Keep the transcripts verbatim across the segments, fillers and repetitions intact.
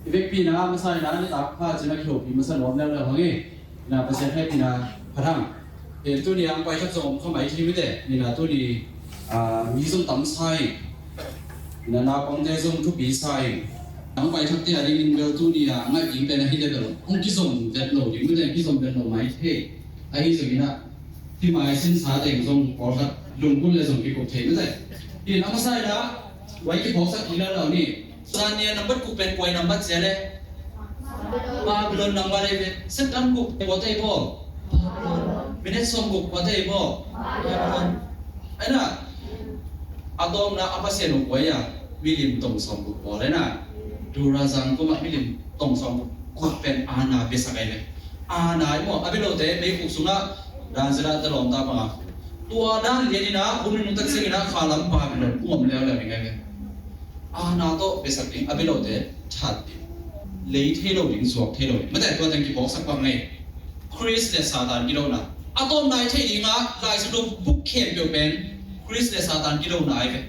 Vekpi-in a masa-in a nitak pha cin a kihopih masa nuam leuleu hang hi. Ina Pasian hehpihna phat hang. Pen tuni a hong paithak zong om kha mai thei mite. Ina tuni, ah, mi zong tam sa hi. Ina naupangte zong thupi sa hi. Hong paithakte a dingin bel tuni a ngaih ding pen ahi leh bel hong kizom vet lo ding mite, kizom vet lo mai thei. Ahi zongin a hih mai sinsa teng zong pawlkhat lungkul le zong kikup thei mite. Ina a masa-in a vai kiphawksak hi leuleu ni. Zan ni a nambat kuk pen kua i nambat sia le? Babylon nambat ei ve. Satan guk kuate i bawl? Babylon. Minute sawm guk kuate i bawl? Babylon. Aina, a tawpna a pasian uh kua i a, milim tong sawm guk bawl aina. Durazan kuma milim tong sawm guk pen ana biasak ei ve. Ana i maw, a bia lote meikuk sungah dan zira te lawmta banga. Tua dan lianin a hun nuntak singin a khalam Babylon um om leuleu ding ei ve. Ana tawh biasak ding, a bia lote that ding. Lei thei lo ding, zuak thei lo ding. Mate tua teng kiphawksak bang ngei. Khrist le Satan kidona. A tawpna i theih ding a, Lai Siangtho buk khempeuh pen Khrist le Satan kidona ei ve.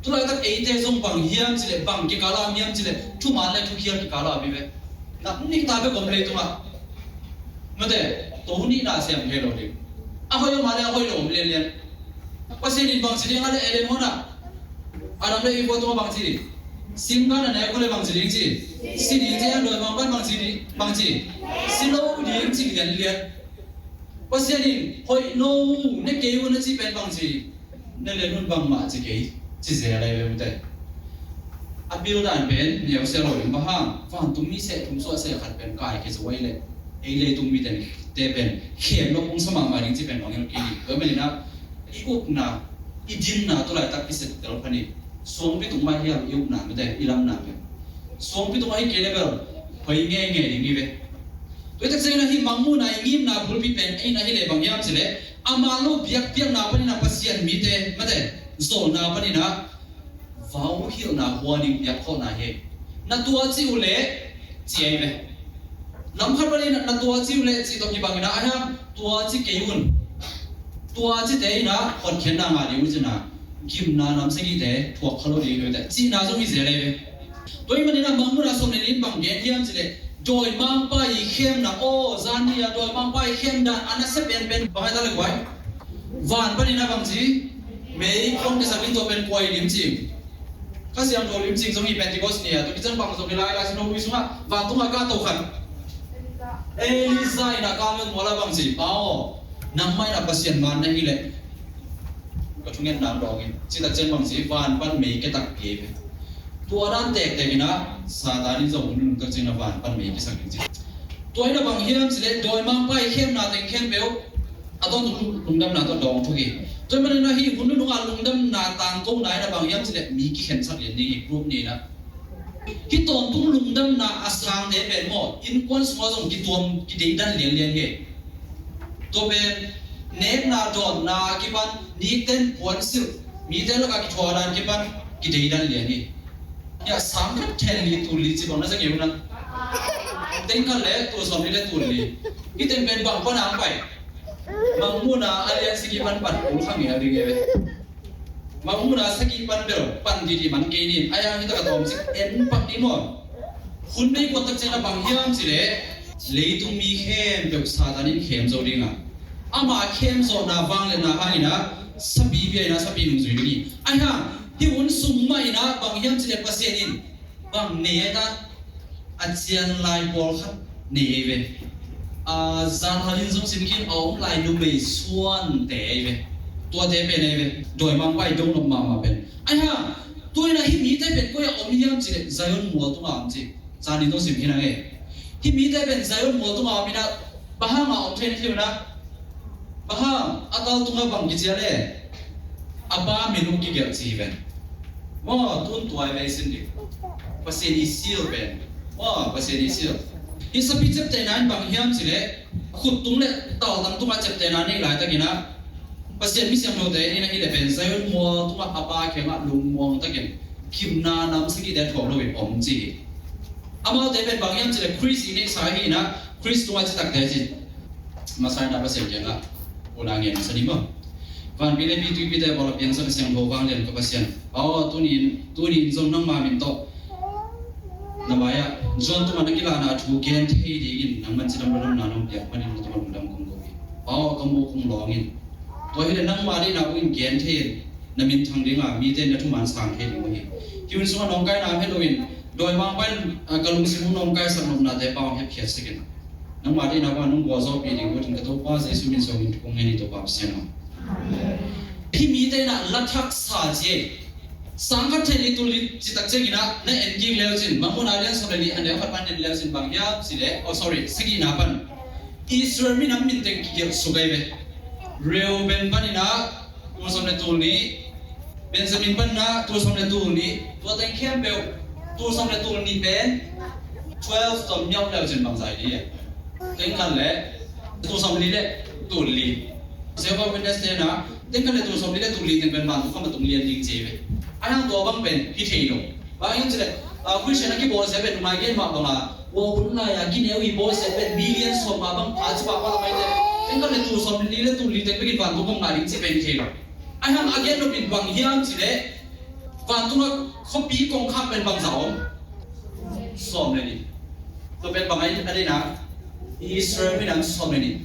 Tulaitak eite zong bang hiam cileh, bang kikala hiam cileh, thuman le thukhial kikala hi ve. Nak nik ta bek om leitungah. Mate, to nihna siam thei lo ding. A hoih om a le a hoih lo om lianlian. Pasian in bang ci ding a le Eden huanah Adam le Eve tungah bang ci ding? Sim kan a nek uh le bang ci ding ci? Si ding ci a, dawimangpa'n bang ci ding? Bang ci? Si lo ding ci lianlian. Pasian in hoih lo ne kei un a ci pen bang ci? Ne lian un bangmah ci kei ci zel ei ve mate. A bil dan pen neu sia lo ding bang hang, vantung mi seh thum suah seh khat pen kai khe zo ei leh. Ei leitung mite pen khem lo kong sa mahmah ding ci pen bang hel kei ding. Tua manin a i ukna, i dinna tulaitak i sep tel phan i. Suangpi tung mah hiam i ukna mate, i lamna pen. Suangpi tung ahi kei le bel hoi ngeingei ding hi ve. Tua i tak ciangin a hih Mangmuhna i ngimna bulpi pen ei na hi le bang hiam cileh, ama lo biakpiakna panin a Pasian mite mate, zolna panin a vauhilhna hua ding biak khawhna hi. Na tua ci uh leh ci ei ve. Lam khat panin a na tua ci uh leh ci tawh kibangin a, a hiang tua ci kei un. Tua cite in a hotkhiatna ngah ding uh cin a, gimna nam sagihte thuak kha lo ding hi uh teh cihna zong hi zel ei ve. Tua ahih manin a Mangmuhna sawm le li in bang gen hiam cileh, dawimangpa i khemna, aw, zan ni a dawimangpa i khem dan a nasia penpen bang hi ta le guai? Van panin a bang ci? Mei kong kisak in tua pen kua i limcing? Kha Siangtho limcing zong hi, Pentecost ni a, tua kiciang bang zong hi lai, Lai Siangtho sungah, vantung a ka to khat. Elijah in a Karmel mual ah bang ci? Pa aw, nangmah in a Pasian man na hi leh ka thungetna dawng in. Cih tak ciang bang ci? Van pan mei kia takpi ei ve. Tua dan tektek in a Satan in zong hun nuntak ciangin a van pan mei kiasak ding ci. Tua in a bang hiam cileh, dawimangpa i khemna teng khempeuh a tawntung lungdamna tawh dawng thuk hi. Tua ahih manin a hih hun nunung a lungdamna tangkona in a bang hiam cileh, mi kikhensat lian ding hi, group ni in a. Hih tawntung lungdamna a sangte pen maw, innkuan sungah zong kituam kideidan lianlian hi. Tua pen nekna dawnna a kipan, nikten puansilh, mite lakah kithuahdan kipan kideidan lian hi. Hiah sang khat then li tul li ci bang na sa kei uh na. Teng khat le tul sawm li le tul li. Hih teng pen bang pan a hong pai? Mangmuhna a lian sagih pan pan kul kha ngei a ding hi ve. Mangmuhna sagih pan bel pan didi man kei ni. A yang hi tak a tawm cik en pak ding maw? Hun bei kuat tak ciang a bang hiam cileh, leitung mi khempeuh Satan in khem zo ding a, ama khem zawhna vangliatna hangin a sapi bia in a sapi nungzui ding hi. A hang hih hun sung mah in a bang hiam cileh, Pasian in bang nei a ta? A cian lai pawlkhat nei ei ve. A, zan halin zong sim khin a om lai numei suante ei ve. Tuate pen ei ve. Dawimangpa i do nop mahmah pen. Ai ha, tu in a hih mite pen koi a om hiam cileh, Zion mual tungah om ci. Zan in zong sim khin a ngei. Hih mite pen Zion mual tungah om in a, bang hang a om thei na thei uh na? Bang hang, a kal tungah bang kici a le? A pa min uh kigelh ci hi ven. Maw, tun tua i vei sin ding. Pasian i seal pen. Maw, Pasian i seal. Hih sapi ciaptehna in bang hiam cileh, khut tung le tautang tungah ciaptehna nei laitakin a, Pasian mi siangthote in a hih leh pen Zion mual tungah a pa kiangah lungmuang takin gimna nam sagihte thuak loin om ci hi. Amaute pen bang hiam cileh, Khrist i neihsa hi in a, Khrist tungah citakte ci. Masa in a Pasian kiangah una ngen masa ni maw. Vanpi le pi, tuipite bawl a piangsak a siangtho vanglian ka Pasian. Aw, tuni in, tuni in zong nangma min tawh Na mai-ah John tungah na kilahna thu gen thei dingin nangman cidam lungdamna nong piak manin na tungah lungdam kong ko hi. Pa aw, ka mu kong lawng in. Tua hileh nangma deihna bangin gen thei in na minthang dinga mite na thuman sang thei ding uh hi. Hi hun sungah nawngkaina helo in dawimangpa in, ah, ka lungsim uh nawngkaisak nopnate Pa aw hepkhiat sak in. Nangma deihna bangin nong gualzawhpih ding uh ding ka Topa Jesu min suangin thu kong ngen hi Topa Pasian aw. Hih mite inah la thaksa ci ei. Sangkhat thei li tul li citak cianginah na en kik leucin, Mangmuhna lian sawm le nih a neu khat pan en leucin bang hiam cileh, oh sorry, sagihna pan Israel minam minteng kigelh suk ahi ve. Reuben paninah tul sawm le tul nih, Benjamin paninah tul sawm le tul nih, tua teng khempeuh tul sawm le tul nih pen twelve tawm niauh leucin bang zai dih. Teng khat le tul sawm li le tul li. Jehovah Witness te na teng khat le tul sawm li le tul li teng pen vantung kham a tung lian ding ci ve. Ahi hang tua bang pen hi thei lo. Bang hiam cileh, ah, Christian a kibawlsia pen nungai gen mah banga, ua hun lai-a kineu i bawlsia pen million sawm nga bang pha ci pahpah la maite. Teng khat le tul sawm li le tul li teng bekin vantung kham nga ding ci pen hi thei lo. Ahi hang a gen nopin bang hiam cileh, vantungah khuapi kongkhak pen bangzah om? Sawm le nih. Tua pen bang a deihna? Israel minam sawm le nih.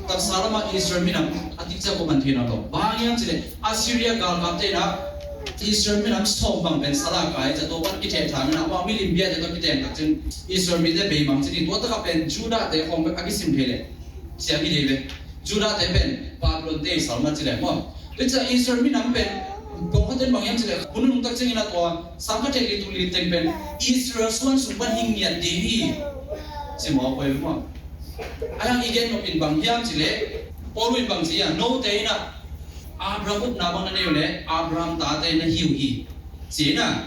Taksa lamah Israel minam a tikciang kua man thei nawn lo. Bang hiam cileh Assyria galkapte inah Israel minam sawm bang pen sala kai ca tua pan kitheh thang inah amau milim biate tawh kiteng tak cin Israel mite beimang cin hi. Tua takah pen Judah te khawng bek a kisim thei leh siam hi dei ve. Judah te pen Babylon te i sal mah cileh maw. Tua ciah Israel minam pen pawlkhat in bang hiam cileh hun nunung tak ciangin a tua sangkhat thei li tul li teng pen Israel suan sung pan hi ngiat ding hi. Ci maw, poi maw. Ahi hang i gen nopin bang hiam cileh Paul in bang ci a, note inah Abraham upna bang na nei uh leh Abraham tate na hi uh hi. Ci inah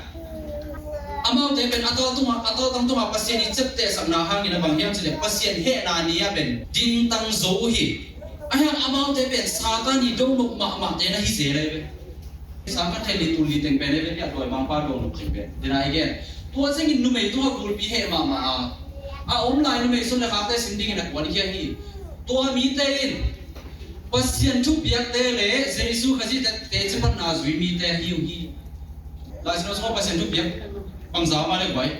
amaute pen a tautungah, a tautang tungah Pasian i ciaptehsakna hangin a bang hiam cileh Pasian hehna ni-ah pen dingtang zo uh hi. Ahi hang amaute pen Satan i donop mahmahte na hi zel ahi ve. Sangkhat thei li tul li teng pen ahi ve, nia dawimangpa donop teng pen. Dena i gen. Tua ciangin numei tungah gulpi heh mahmah a, a om lai numei sum le khakte sin dingin a kuan khia hi. Tua mite in Pasian thupiakte le Jesu Khazih te, teci panna zui mite ahi uh hi. Lai Siangtho sungah Pasian thupiak bangzah mah le guai.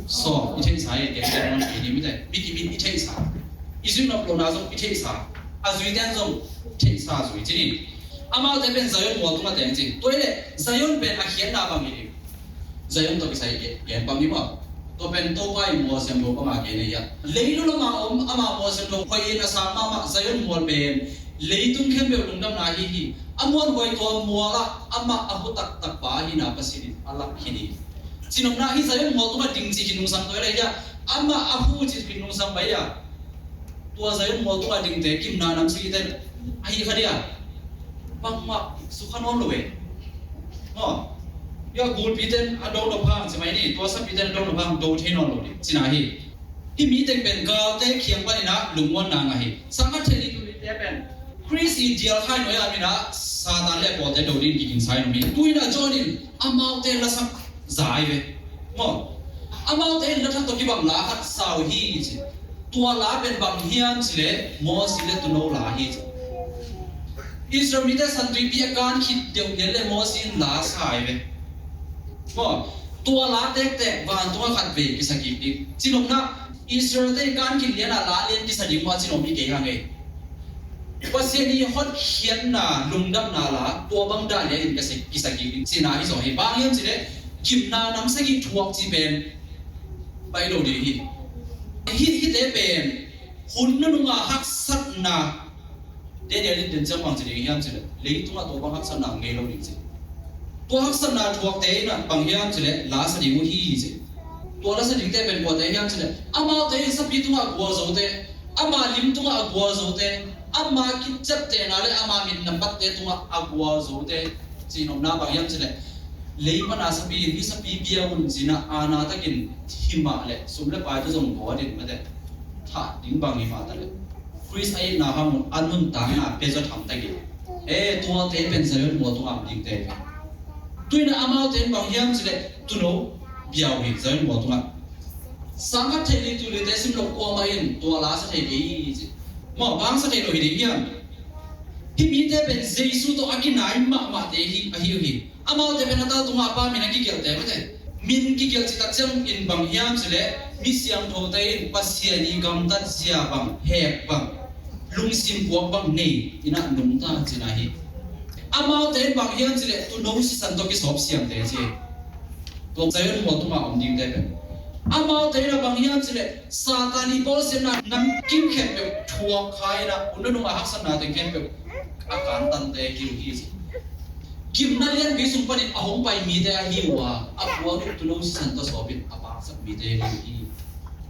Sawm, i theihsa hi, gen gen man kei ni mite. Mi kim in i theihsa. I zuih nop lohna zong i theihsa. A zuite in zong theihsa zui cin in. Amaute pen Zion mual tungah teng cin. Tua hileh Zion pen a khiatna bang hi ding? Zion tawh kisai gen, gen bang hi maw? Tua pen Topa i mual siangtho banga gen ahi a. Leilung lamah om ama mual siangtho hoih in a sang mahmah Zion mual pen leitung khempeuh lungdamna ahi hi. A muanhuai tua mualah amah a hu taktak pa ahihna Pasian in a lak khin hi. Cinopna hi Zion mual tungah ding cih hi nungsang tua hi lai hi a. Amah a hu cih hi nungsang pai a. Tua Zion mual tungah dingte kimna nam sagihte ahi kha dia. Bangmah sukha nawn lo e. Maw. Ia gulpite in a do nop hang ci mai ni, tua sapite in a do nop hang do thei nawn lo ni. Cina hi. Hih mi teng pen galte kiang panin ah lungmuanna ngah hi. Sangkhat thei ni tu nite pen Khrist i dial khai nuai a min ah Satan le a pawlte do dingin kigingsa hi. Tu in ah John in amaute lasak za hi ve. Maw. Amaute in la thak tawh kibang la khat sa uh hi ci. Tua la pen bang hiam cih leh Mosi le Tuuno la hi ci. Israel mite San Tuipi a kan khit deuh lian le Mosi in la sa hi ve. Maw, tua la tektek vantung ah khat vei kisa kik ding. Cinopna Israel te i kan khit lian ah la lian kisa ding uh a cinom hi kei hang e. Pasian i hotkhiatna, lungdamna la tua bang dah lian in kisa, kisa kik ding cihna hi zaw hi. Bang hiam cih leh gimna nam sagih thuak cih pen pai lo ding hi. Hih, hihte pen hun nunung a haksatna Daniel in den ciang bang ci ding hiam cih leh leitungah tua bang haksatna ngei lo ding ci. Tua haksatna thuakte in ah bang hiam cih leh la sa ding uh hi ci. Tua la sa dingte pen kuate hiam cih leh amaute in sapi tungah a gualzote, ama lim tungah a gualzote, ama kiciaptehna le ama mitna patte tungah a gualzote. Cinopna bang hiam cih leh lei pana sapi in hih sapi bia un ci-in ah aana takin himah leh sum le pai tawh zong bawl a din mate. Thah ding bang himah ta leh Khrist a itna hang un a nuntakna pia zaw tham takin. E, tuate pen Zion mual tungah om dingte pen. Tu in ah amaute in bang hiam cih leh Tuuno bia uh hi Zion mual tungah. Sangkhat thei ni tu nite sim lo kuamah in tua la sa thei kei hi ci. Maw, bang sa thei lo hi ding hiam? Hih mite pen Jesu tawh a kinai mahmahte hi, ahi uh hi. Amaute pen a tau tungah a Pa min a kigelhte mate. Min kigelh cih tak ciangin bang hiam cih leh mi siangthote in Pasian i gamtat zia bang, hek bang, lungsim puak bang nei in a nungta cihna hi. Amaute in bang hiam cih leh tuuno sisan tawh kisawp siamte ci. Tua Zion mual tungah om dingte pen. Amaute in a bang hiam cih leh Satan i bawlsiatna namkim khempeuh thuak kha in a, hun nunung a haksatna teng khempeuh a kantante hi uh hi ci. Gimna lianpi sung panin a hong pai mite ahi uh a, a puak uh tuuno sisan tawh sawpin a paksak mite ahi uh hi.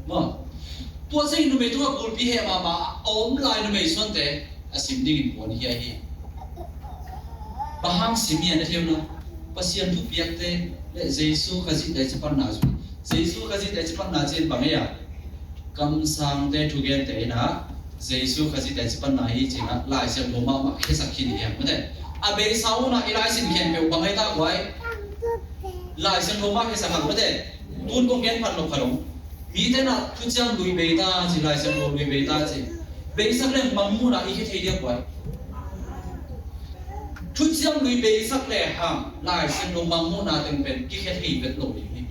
Maw? Tua ciangin numei tungah bulpi heh mahmah a om lai numei suante a sim dingin puan hi ahi. Bang hang sim hi a na thei uh na? Pasian thupiakte le Jesu Khazih teci panna zu. Jesu Khazih teci panna ci-in bang ei a? Kamsangte thugente in a Jesu Khazih teci panna hi ci-in a Lai Siangtho mahmah khiasak khin hi a, mate. A beisa un a i laisim khempeuh bang ei ta guai? Lai Siangtho mah khiasak kha, mate. Tun kong gen phat lo kha lo. Mite in a thuciam lui bei ta ci, Lai Siangtho lui bei ta ci. Beisak leng Mangmuhna i khia thei diak guai? Thuciam lui beisak le hang Lai Siangtho Mangmuhna teng pen kikhia thei vet lo ding hi.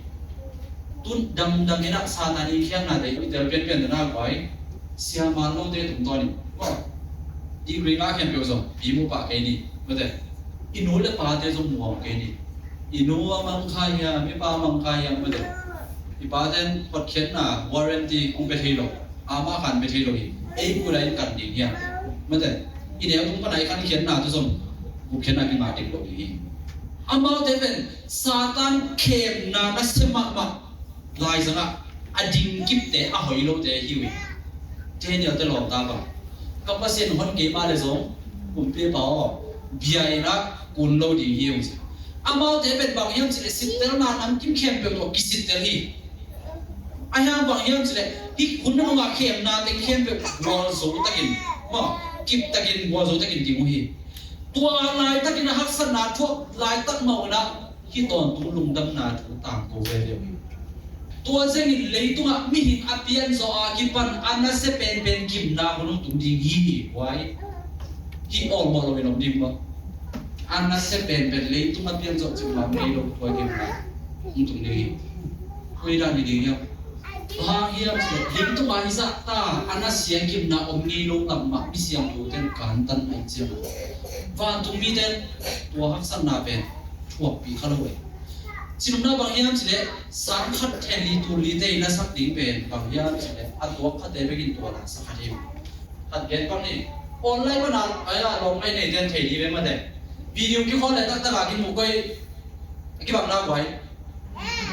Tun damdam in a Satan i khiatnate i tel pianpian dana guai, siaman lote tungtawn in, maw, degree nga khempeuh zong pi mu pah kei ni, mate. I nu le pate zong muang kei ni. I nu a mang kha hiam, i pa a mang kha hiam, mate. I paten hotkhiatna warranty hong pia thei lo, ama khan pia thei lo hi. Ei kula in kan ding hiam, mate. I neu tung pana i khankhiatna tu zong gupkhiatna kingah ding lo ding hi. Amaute pen Satan khemna nasia mahmah, laizangah a dingkipte a hoi lote hi uh hi. Daniel te lawmta bang, ka Pasian hon kei mah le zong kumpipa aw, bia in a kun lo ding hi uh hi. Amaute pen bang hiam cih leh sittelna namkim khempeuh tawh kisittel hi. Ahi hang bang hiam cih leh hih hun nunung a khemna teng khempeuh gualzo takin, maw, kip takin gualzo takin ding uh hi. Tua laitakin a haksatna thuak laitak mah un a hih tawntung lungdamna thu tangko veve uh hi. Tua ciangin leitungah mihing a pianzawh a kipan a nasia penpen gimna hun hong tung ding hi hi, huai. Hih awlmawh loin om ding maw? A nasia penpen leitung a pianzawh cih lam ngei lo, tua gimna hong tung ding hi. Koi dan hi ding hiam? Bang hiam cih leh leitungah hih zahta a nasia gimna om ngei lo lam mah mi siangthote in kantan ahih ciangin vantung mite in tua haksatna pen thuakpih kha lo e. Cinopna bang hiam cih leh sang khat then li tul lite i nasak ding pen bang hiam cih leh a tuak khate bekin tua la sa khat hi. Khat gen bang ni. Online pana, ai a, lawm ngai neite in thei ding ve mate. Video kikhawl le taktak a kimu koi, kibang na guai.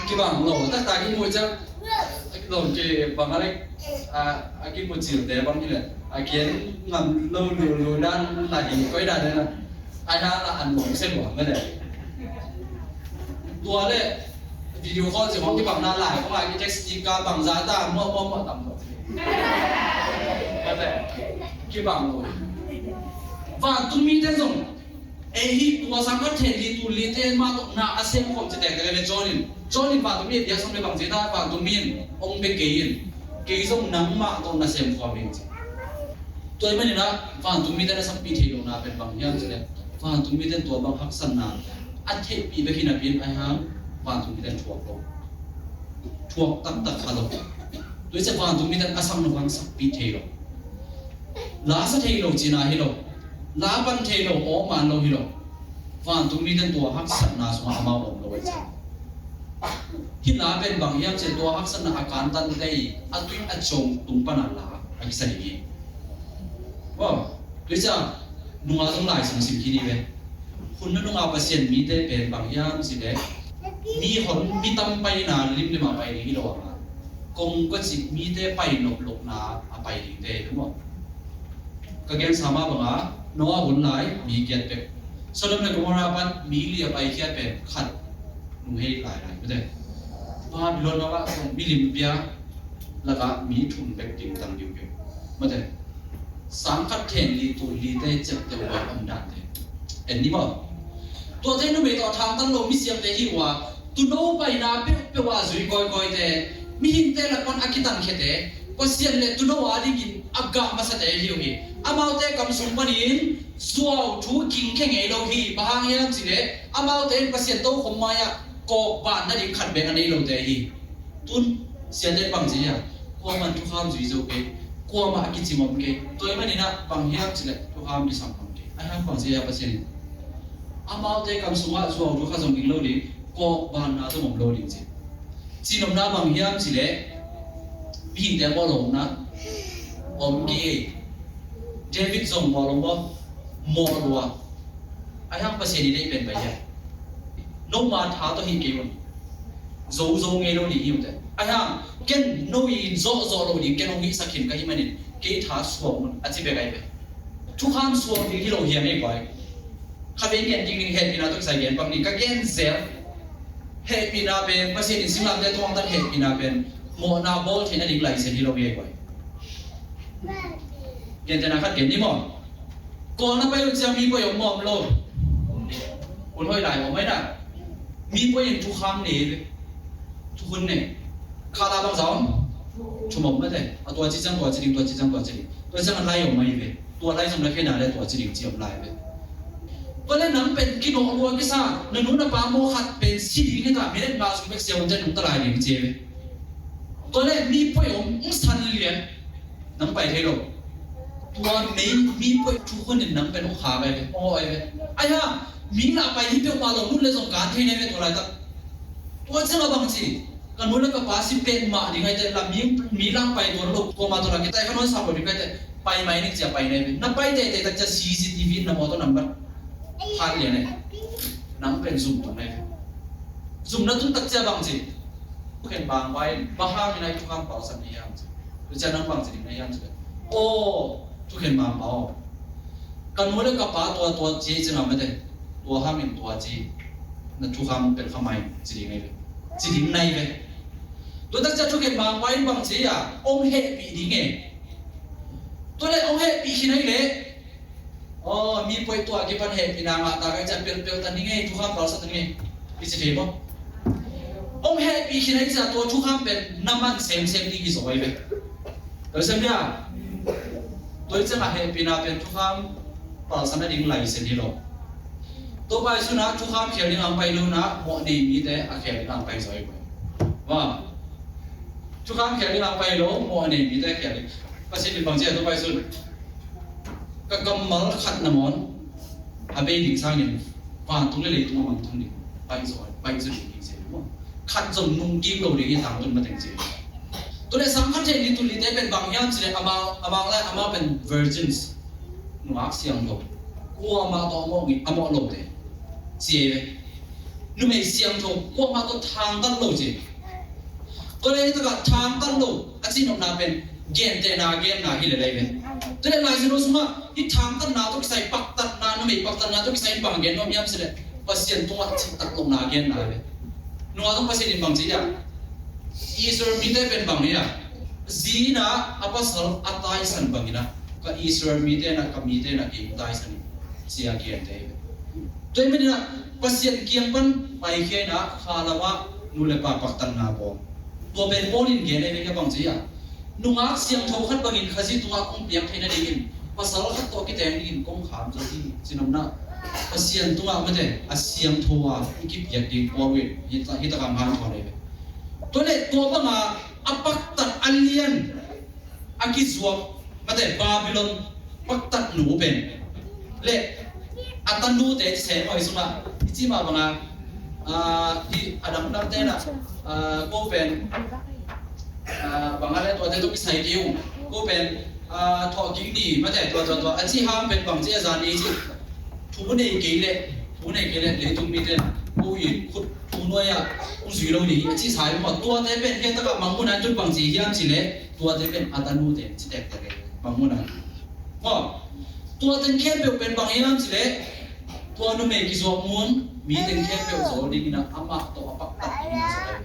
Kibang lo, taktak kimu ciang, lawm kibang a lek, a, a kimu cilte bang hi leh a kian ngam lo lulu dan na hi koi dan na. Ai na la an nuam se lua mate. Tua le video call ci khong kibang na lai khong a ki text ci ka bang za ta muah muah muah tam lo. Mate, kibang lo. Vantung mite zong ei hih tua sang khat then li tul lite mah tawh na a sem khawm ci tektek le John in, John in vantung mi a biak sawm le bang ci ta, vantung mi in hong bia kei in, kei zong nangmah tawh na sem khawm ing ci. Tua ahih manin ah vantung mite na sakpih theih lohna pen bang hiam cih leh vantung mite in tua bang haksatna a theihpih bek hi napi in ahi hang vantung mite in thuak lo, thuak taktak kha lo. Tua hi ciah vantung mite in a sak nop hang sakpih thei lo. La sa thei lo cihna hi lo. La pan thei lo, aw man lo hi lo. Vantung mite in tua haksatna sungah amau om lo ahih ciang, hih la pen bang hiam cih leh tua haksatna a kantante i a tui a ciong tung pana la a kisa ding hi. Wow, tua hi ciah nungah zong Lai Siangtho sim khin hi ve. Hun nunung a Pasian mite pen bang hiam cih leh mi hon, mi tam paina limlim a pai ding hi lo a, kong kua cih mite pai nop lohna a pai dingte hi maw? Ka gensa mah bangah Noah hun lai mi giat pek, Sodom le Gomorrah pan mi li a paikhiat pen khat nung hei lailai mate. Babylon mah bang milim pia lakah mi thum bek dingtang diudiu mate. Sang khat then li tul lite ciapteuh a om dante en ni maw? Tuate numei tawh thangtan lo misiamte hi uh a, tuuno paina peuhpeuh ah zui kawikawite, mihingte lak pan a kitankhiate, Pasian le tuuno a dingin a gah masate hi uh hi. Amaute kam sung panin zuau thu kingkhia ngei lo hi. Bang hang hiam cih leh amaute in Pasian tokhom mai-ah Kawkban nading khat bek a nei lote hi. Tun siate bang ci hiam? Kuaman thukham zui zo kei, kuamah a kicim om kei. Tua ahih manin ah bang hiam cileh thukham kisam om kei. Ahi hang bang ci hiam Pasian in? Amaute kam sungah zuau thu khat zong ding lo ding, kawkbanna zong om lo ding ci. Cinopna bang hiam cileh mihingte mawh lo omna om kei. David zong mawh lo maw? Mawh lua. Ahi hang Pasian i deih pen pai hiam? Noma tha tawh hih kei un. Zozo ngei lo ding hi ute. Ahi hang ken no in zawhzawh lo ding ken hong hihsak khin ka hih manin kei tha suang un a ci bek ahi ve. Thukham suang ding hi lo hiam ei guai? Kha vei gen ding ding hehpihna tawh kisai gen bang ni ka gen zel. Hehpihna pen Pasian in singlamteh tungah hong tat hehpihna pen mawhna bawl theihna ding laisen hi lo hi ei guai. Gentehna khat gen ni maw? Kawl na pai uh ciang mi poi om maw om lo? Hun hoih lai om ahi na. Mi poi in thukham nei ve. Thukhun nei. Kha la bangza om? Thum om mate. A tua ci ciang tua ci ding, tua ci ciang tua ci ding. Tua ciang a lai om ahi ve. Tua lai zong na khena le tua ci ding ci om lai ve. Tua le nang pen kinawh lua kisa, na nu na pa maw khat pen si ding hita, minute nga sung bek sia om te nung ta lai ding ci ve. Tua le mi poi om, ng san lian. Nang pai thei lo. Tua mei mi poi thukhun in nang pen hong kha bai ve, hong awi ve. Ai ha, mi lah pai hi peuhmah lo, nun le zong kan thei ne ve tua laitak. Tua ciang a bang ci, ka nu le ka pa si pen mah ding aite, la mi, mi lang pai tua lo, kuamah tua la kitai ka nuan sam lo ding aite, pai mai ning cia pai ne ve. Na pai teitei tak cia C C T V na mawtaw number phat lian ne. Nang pen zum tua ne ve. Zum na tun tak cia bang ci. Khen bang pai, bang hang in ai thukham palsat ni hiam ci. Tua ciang nang bang ci ding na hiam ci. Aw, thukhen mangpa aw. Ka nu le ka pa tua tua ci ci ngam mate. Tua hangin tua ci. Na thukham pel kha mai ci ding nai ve. Ci ding nai ve. Tua tak ciang thukhen mangpa in bang ci a, ong hehpih ding e. Tua le ong hehpih khin ai le. Aw, mi poi tua kipan hehpihna ngah ta ka hih ciang pelpel ta ning ei, thukham palsat ta ning ei. I ci thei maw? Ong hehpih khin a hih ciang tua thukham pen na man semsem ding hi zaw ai ve. Kalsem dia. Tua hih ciang a hehpihna pen thukham palsat na ding laisen hi lo. Tua pai sunah thukham khel ding ang pai lo na mawh nei mite a khel ding ang pai zaw ai ve. Thukham khel ding ang pai lo, mawh nei mite khel ding. Pasian in bang ci a tua pai sun. Ka kammal khat na mawn a bei ding sangin vantung le leitung a mangtung ding pai zaw, pai zaw ding hi ci maw? Khat zong nungkim lo ding hi tangtun mateng ci. Tua le sang khat thei ni tun lite pen bang hiam ci le amau, amau lai amau pen virgins. Nungak siangtho. Kuamah tawh a mawh ngei, a mawh lote. Ci ei ve. Numei siangtho kuamah tawh thangtat lo ci. Tua le hi takah thangtat lo a cihnopna pen gentehna genna hi lel ai ve. Tua le Lai Siangtho sungah hih thangtatna tawh kisai, paktatna, numei paktatna tawh kisai in bang gen nuam hiam cih leh Pasian tungah cihtak lohna genna hi ve. Nungah tawh Pasian in bang ci hiam? Israel mite pen bang hiam? Zi in ah a pasal a taisan bangin ah ka Israel mite in ah ka mite in ah kei taisan hi ci a gente hi ve. Tua hi manin ah Pasian kiang pan paikhia in ah kha lamah nu le pa paktatna bawl. Tua pen Paul in gen ahi ve, bang ci hiam? Nungak siangtho khat bangin Khazih tungah kong piak theih nadingin pasal khat tawh kiteng dingin kong kham zo hi. Cinopna Pasian tungah mate a siangtho a i kipiak ding Paul in hita, hita kang han thawn ahi ve. Tua le tua banga a paktat a lian a kizuak mate Babylon paktat nu pen le a tanute i sem ahi sungah i cih mah banga, ah, i a dangdangte in ah, ah, ko pen, ah, banga le tuate tawh kisai kei ung, ko pen, ah, thawhkik ni mate tua tua tua a cih hang pen bang ci a zan ni cih thu nei kei le, thu nei kei le leitung mite in ah ko i khut thu nuai ah hong zui lo ding hi a cih sa hi maw? Tuate pen hian takah Mangmuhna in tun bang ci hiam cih leh tuate pen a tanute ci tektek e. Mangmuhna in maw? Tua teng khempeuh pen bang hiam cih leh tua numei kizuak mun mi teng khempeuh zawl dingin ah amah tawh a paktat dingin a zawl e.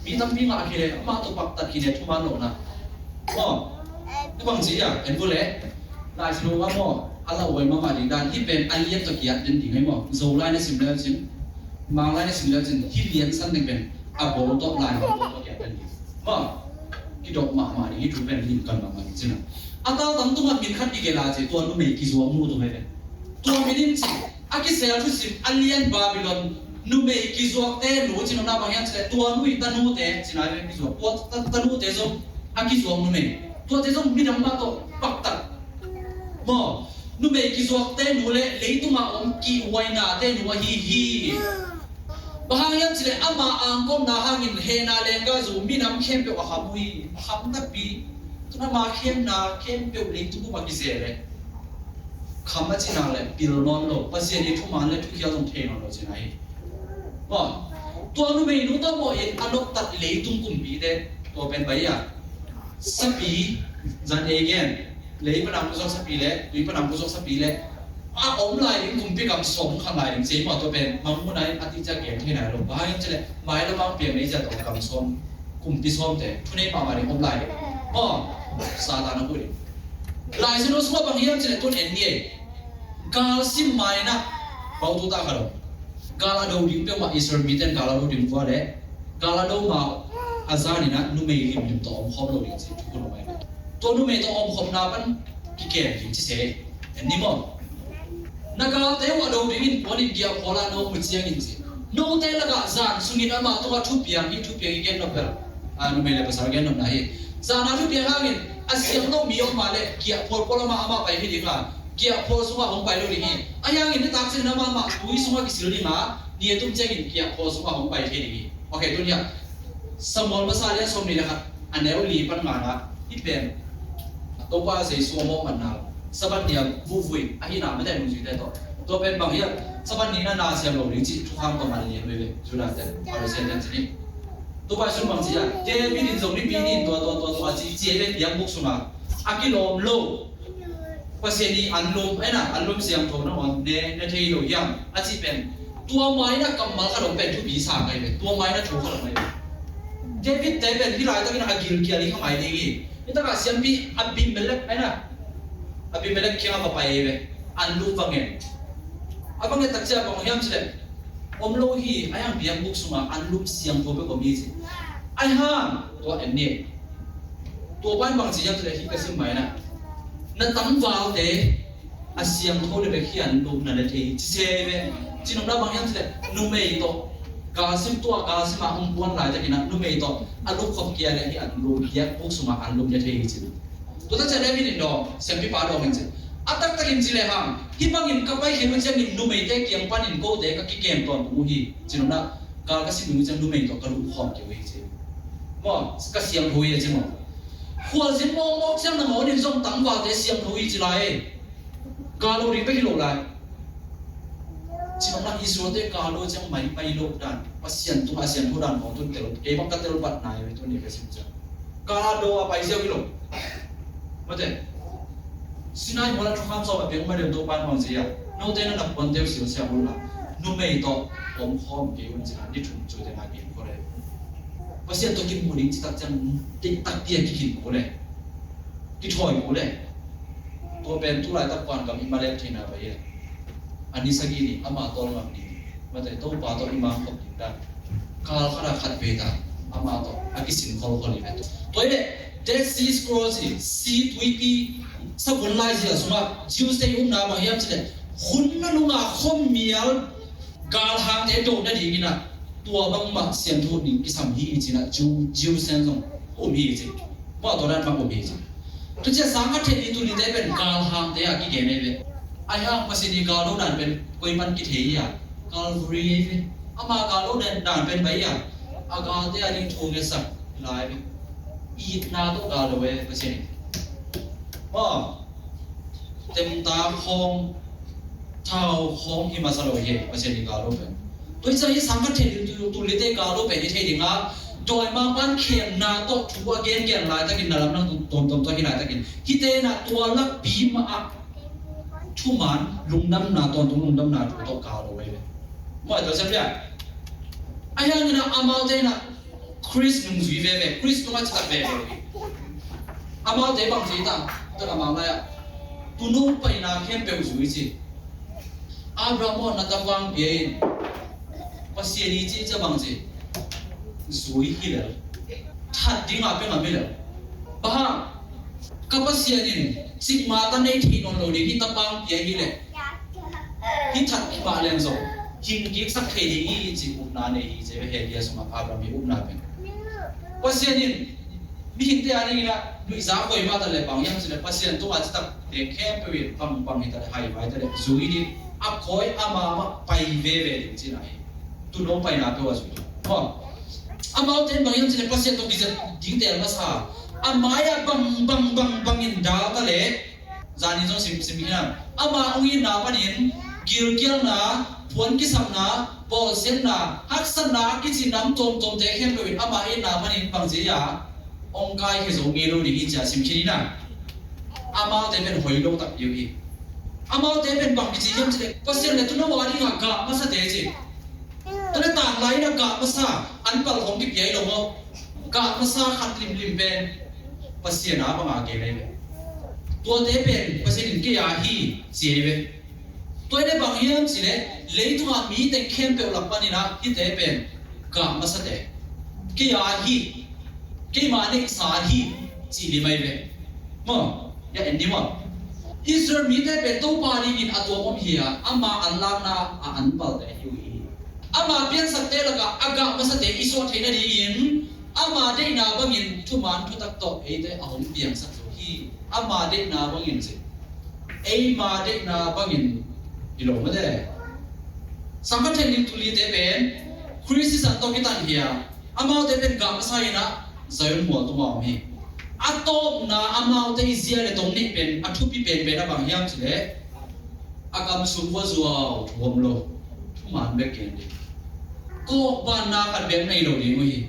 Mi tampi ngah khin e, amah tawh paktat khin e, thuman lohna. Maw? Tua bang ci hiam? En vua le Lai Siangtho ah maw, a lauhuai mahmah ding dan hih pen a lian tawh kiat den ding ahi maw? Zolai na sim leu cin, Manglai na sim leu cin hih lian san teng pen a bawl tawh Lai Siangtho tawh kiat den ding maw? Kidop mahmah ding, hih thu pen limkan mahmah ding cin a. A tau tam tungah min khat i gelh a ci, tua numei kizuak mu tung ahi ve. Tua min in ci a kisel thusim a lian Babylon Numei kizuakte nu ci nopna bang hiam cih leh tua nu i tanute ci nai ve, kizuak tua ta- tanute zong a kizuak numei, tuate zong midang mah tawh paktat maw. Numei kizuakte nu le leitungah om kihhuainate nu ahi hi. Bang hang hiam cih leh ama angkawmna hangin hehna lengga zu minam khempeuh a kham uh hi. A kham takpi. Tun ama khemna khempeuh leitung bup a kizel leh kham a cihna le pil nawn lo, Pasian i thuman le thukhial zong thei nawn lo cihna hi. Maw, tua numeinu tawh mawh in a noptat leitung kumpite, tua pen bai a sapi, zan ei gen, lei pana hong zuak sapi le tui pana hong zuak sapi le a om lai ding kumpi gam sawm khat lai ding ci ei maw, tua pen mangmuhna in a ti ciang gen thei nai lo. Bang hang hiam cih leh mailam a piang nei ciang tawh gam sawm, kumpi sawmte thunei mahmah ding om lai ding maw, Satan a buh ding. Lai Siangtho sungah bang hiam cih leh tun en ni ei. Gal sim ma-in ah bautu ta khat om. Gal a do ding peuhmah Israel mite in gal a do ding vua leh gal a do ma a zanin ah numei limlim tawh om khawm lo ding ci thukhun om ahi. Tua numei tawh om khawmna pan kikem ding ci se. En ni maw? Na galte uh a do dingin puan in giahphual ah na om uh ciangin ci. Note lakah zan sungin amah tungah thupiang hi, thupiang i gen nop bel a, numei le pasal gen nopna hi. Zan a thupiang hangin a siang lo mi om mah leh giahphual pual amah amah pai hi ding a, giahphual sungah hong pai lo ding hi. Ahi hangin nitak ciangin amah mah tui sungah kisil ding a, ni a tum ciangin giahphual sungah hong pai thei ding hi. Ok, tun hiah Samuel masa lian sawmnih le khat a neu li pan ngana hih pen Topa Jesu a mawhmatna Sabbath ni a vuhvui ahihna mate nungzuite tawh. Tua pen bang hiam, Sabbath ni na na siam lo ding cih thukham tawh man lian veve Judah ten Pharisee ten cih ni. Topa Jesu bang ci a, David in zong nipi ni in tua tua tua tua ci ci ei ve, biakbuk sungah a kilawm lo Pasian i anlum, aina anlum siangtho nangawn ne, ne thei lo hiam a cih pen tua maina kammal khat om pen thupi sa ngai ve, tua maina thu khat om ngai ve. David te pen hih laitakin a gilkial i kha ngai ding hi. Hitakah siampi Abimelek, aina Abimelek kiangah va pai ei ve. Anlum va ngen. A va ngen tak ciang bang hiam cih leh om lo hi, ahi hang biakbuk sungah anlum siangtho bek om hi ci. Ahi hang tua en ni. Tua pan bang ci hiam cih leh hih ka sim mai na, na tangvalte a siangtho le bek hi anlum na le thei hi ci se ve. Ci nopna bang hiam cih leh numei tawh galsim, tua galsim a hong puan laitakin ah numei tawh a lupkhop kia le hih anlum, biakbuk sungah anlum le thei hi ci. Tua tak ciang David in dawng, siampipa dawng in ci. A taktakin ci lehang hih bangin ka paikhiat uh ciangin numeite kiang panin kote ka kikem tawntung uh hi. Ci nopna, gal ka sim uh ciang numei tawh ka lupkhawm kei uh hi ci. Maw, ka siangtho hi a ci maw. Khualzin mawkmawk ciang nangawn in zong tangvalte siangtho hi ci lai. Gal lo ding bek hi lo lai. Ci nopna Israelte gal lo ciang maimai lo dan, Pasian tungah siangtho dan khawng tun tel, kei bang ka tel bat nai ve tuni ka sim ciang. Gal a do a pai ziau hi lo. Mate. Sinai mual a thukham sawm a piang ma deuh Topa in bang ci a, note na na puante uh sialsial un la, numei tawh om khawm kei un ci a, ni thum cu te ngai piang khawh le. Pasian tawh kimuh ding citak ciang deih takpi a kikin khawh le, kithawi khawh le. Tua pen tu laitak van gam i malek theihna pai e. A ni sagih ni ama tawlngak ni, mate, Topa tawh i mangkhop ding dan. Kal khat a khat vei ta ama tawh a kisin kholkhol i ve. Tua i le Dead Sea Scrolls i, si tuipi savun laizia sungah Jews te i umna bang hiam cih leh hun nunung a khuamial galhangte dawh nadingin ah tua bangmah siangtho ding kisam hi i cih ah Jew, Jews te zong um hi i cih. Mawh tua dan bang um hi i cih. Tucia sang khat thei ni tu nite pen galhangte a kigen ei ve. Ahi hang Pasian i gal lo dan pen koi pan kithei hi a, Calvary ei ve. Ama gal lo dan, dan pen bai a, a galte a ding thu ngetsak lai ve. Itna tawh gal lo e Pasian i. Maw, temta khawng, thau khawng hi masa lo hi Pasian i gal lo pen. Tua i ciang i sang khat thei tu, tu lite gal lo pen i thei ding a, dawimangpa'n khemna tawh thu a gengen laitakin, na lamdang tuamtuam tawh hi laitakin, hihte na tua lakpi mah ah thuman lungdamna, tawntung lungdamna thu tawh gal lo ei ve. Maw, tua siam lian. Ahi hangin ah amaute na Khrist nungzui veve, Khrist nungah citak veve. Amaute bang ci ta, tak amau lai-ah tuuno paina khempeuh zui ci. Abraham aw na tavang pia in, Pasian i ci cia bang ci. Zui hi lel. That ding a pia ngam hi lel. Bang hang, ka Pasian in cikmah ta nei thei nawn lo ding hi, tavang pia hi leh. Hi that hi mah leng zong hing kiksak thei ding hi ci upna nei hi ci ve. Hell sungah Abraham hi upna pen. Pasian in mihingte a dingin ah nuihza koimah ta le bang hiam ci le Pasian tungah citak te khempeuh in bangbang hi ta le haivai ta le zui ding a koi ama mah pai veve ding cina hi. Tuno paina peuh a zui ding. Amaute in bang hiam ci le Pasian tawh kizep ding tel masa a mai-ah bang bang bang bangin dal ta le Zanin zong sim, sim hi hang. Ama hong itna panin gilkialna, puan kisapna, bawlsiatna, haksatna kici nam tuamtuamte khempeuh in ama itna panin bangci a hong kaikhia zo ngei lo ding hi ci a sim khin hi hang. Amaute pen hoih lo tak ding hi. Amaute pen bang kici hiam ci le Pasian le tuuno a dingah gah masate ci. Tua le tanglai in a gah masa an palh khong kipia hi lo maw? Gah masa khat limlim pen Pasian a banga gen ahi ve. Tuate pen Pasian in kei a hi ci ahi ve. Tua hi le bang hiam ci le leitungah mi teng khempeuh lak panin ah hihte pen gah masate kei a hi, keima neihsa hi ci lim ahi ve. Maw? Ya en ni maw? Israel mite pen Topa dingin a tuam om hi a, ama an lakna a an palte hi uh hi. Ama piansakte lakah a gah masate i suah theih nadingin ama deihna bangin thuman thutak tawh eite a hong piangsak zo hi. Ama deihna bangin ci. Eima deihna bangin hi lo mate. Sangkhat Theih Lim Tul Lite pen Khrist sisan tawh kitan hi a, amaute pen gah masa in ah Zion mual tungah om hi. A tawpna amaute i zia le tong nih pen a thupi penpen a bang hiam ci le a kam sung vua zuau thu om lo, thuman bek gen ding. Kawkbanna khat bek nei lo ding uh hi.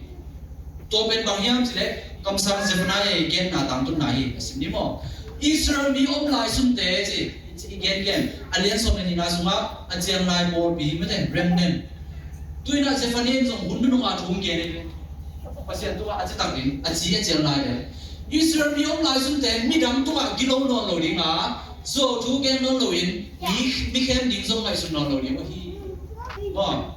Tua pen bang hiam ci le kamsang Zephaniah i genna tangtunna hi a sim ni maw? Israel mi om lai sunte ci i gengen a lian sawm le nihna sungah a ciang lai pawlpi hi mate, remnant. Tuinah Zephaniah in zong hun nunung a thu hong gen hi. Pasian tungah a citak ding a ci a ciang lai le Israel mi om lai sunte midang tungah gilo nawn lo ding a zuau thu gen nawn lo in mi, mi khem ding zong ngaihsun nawn lo ding uh hi. Maw?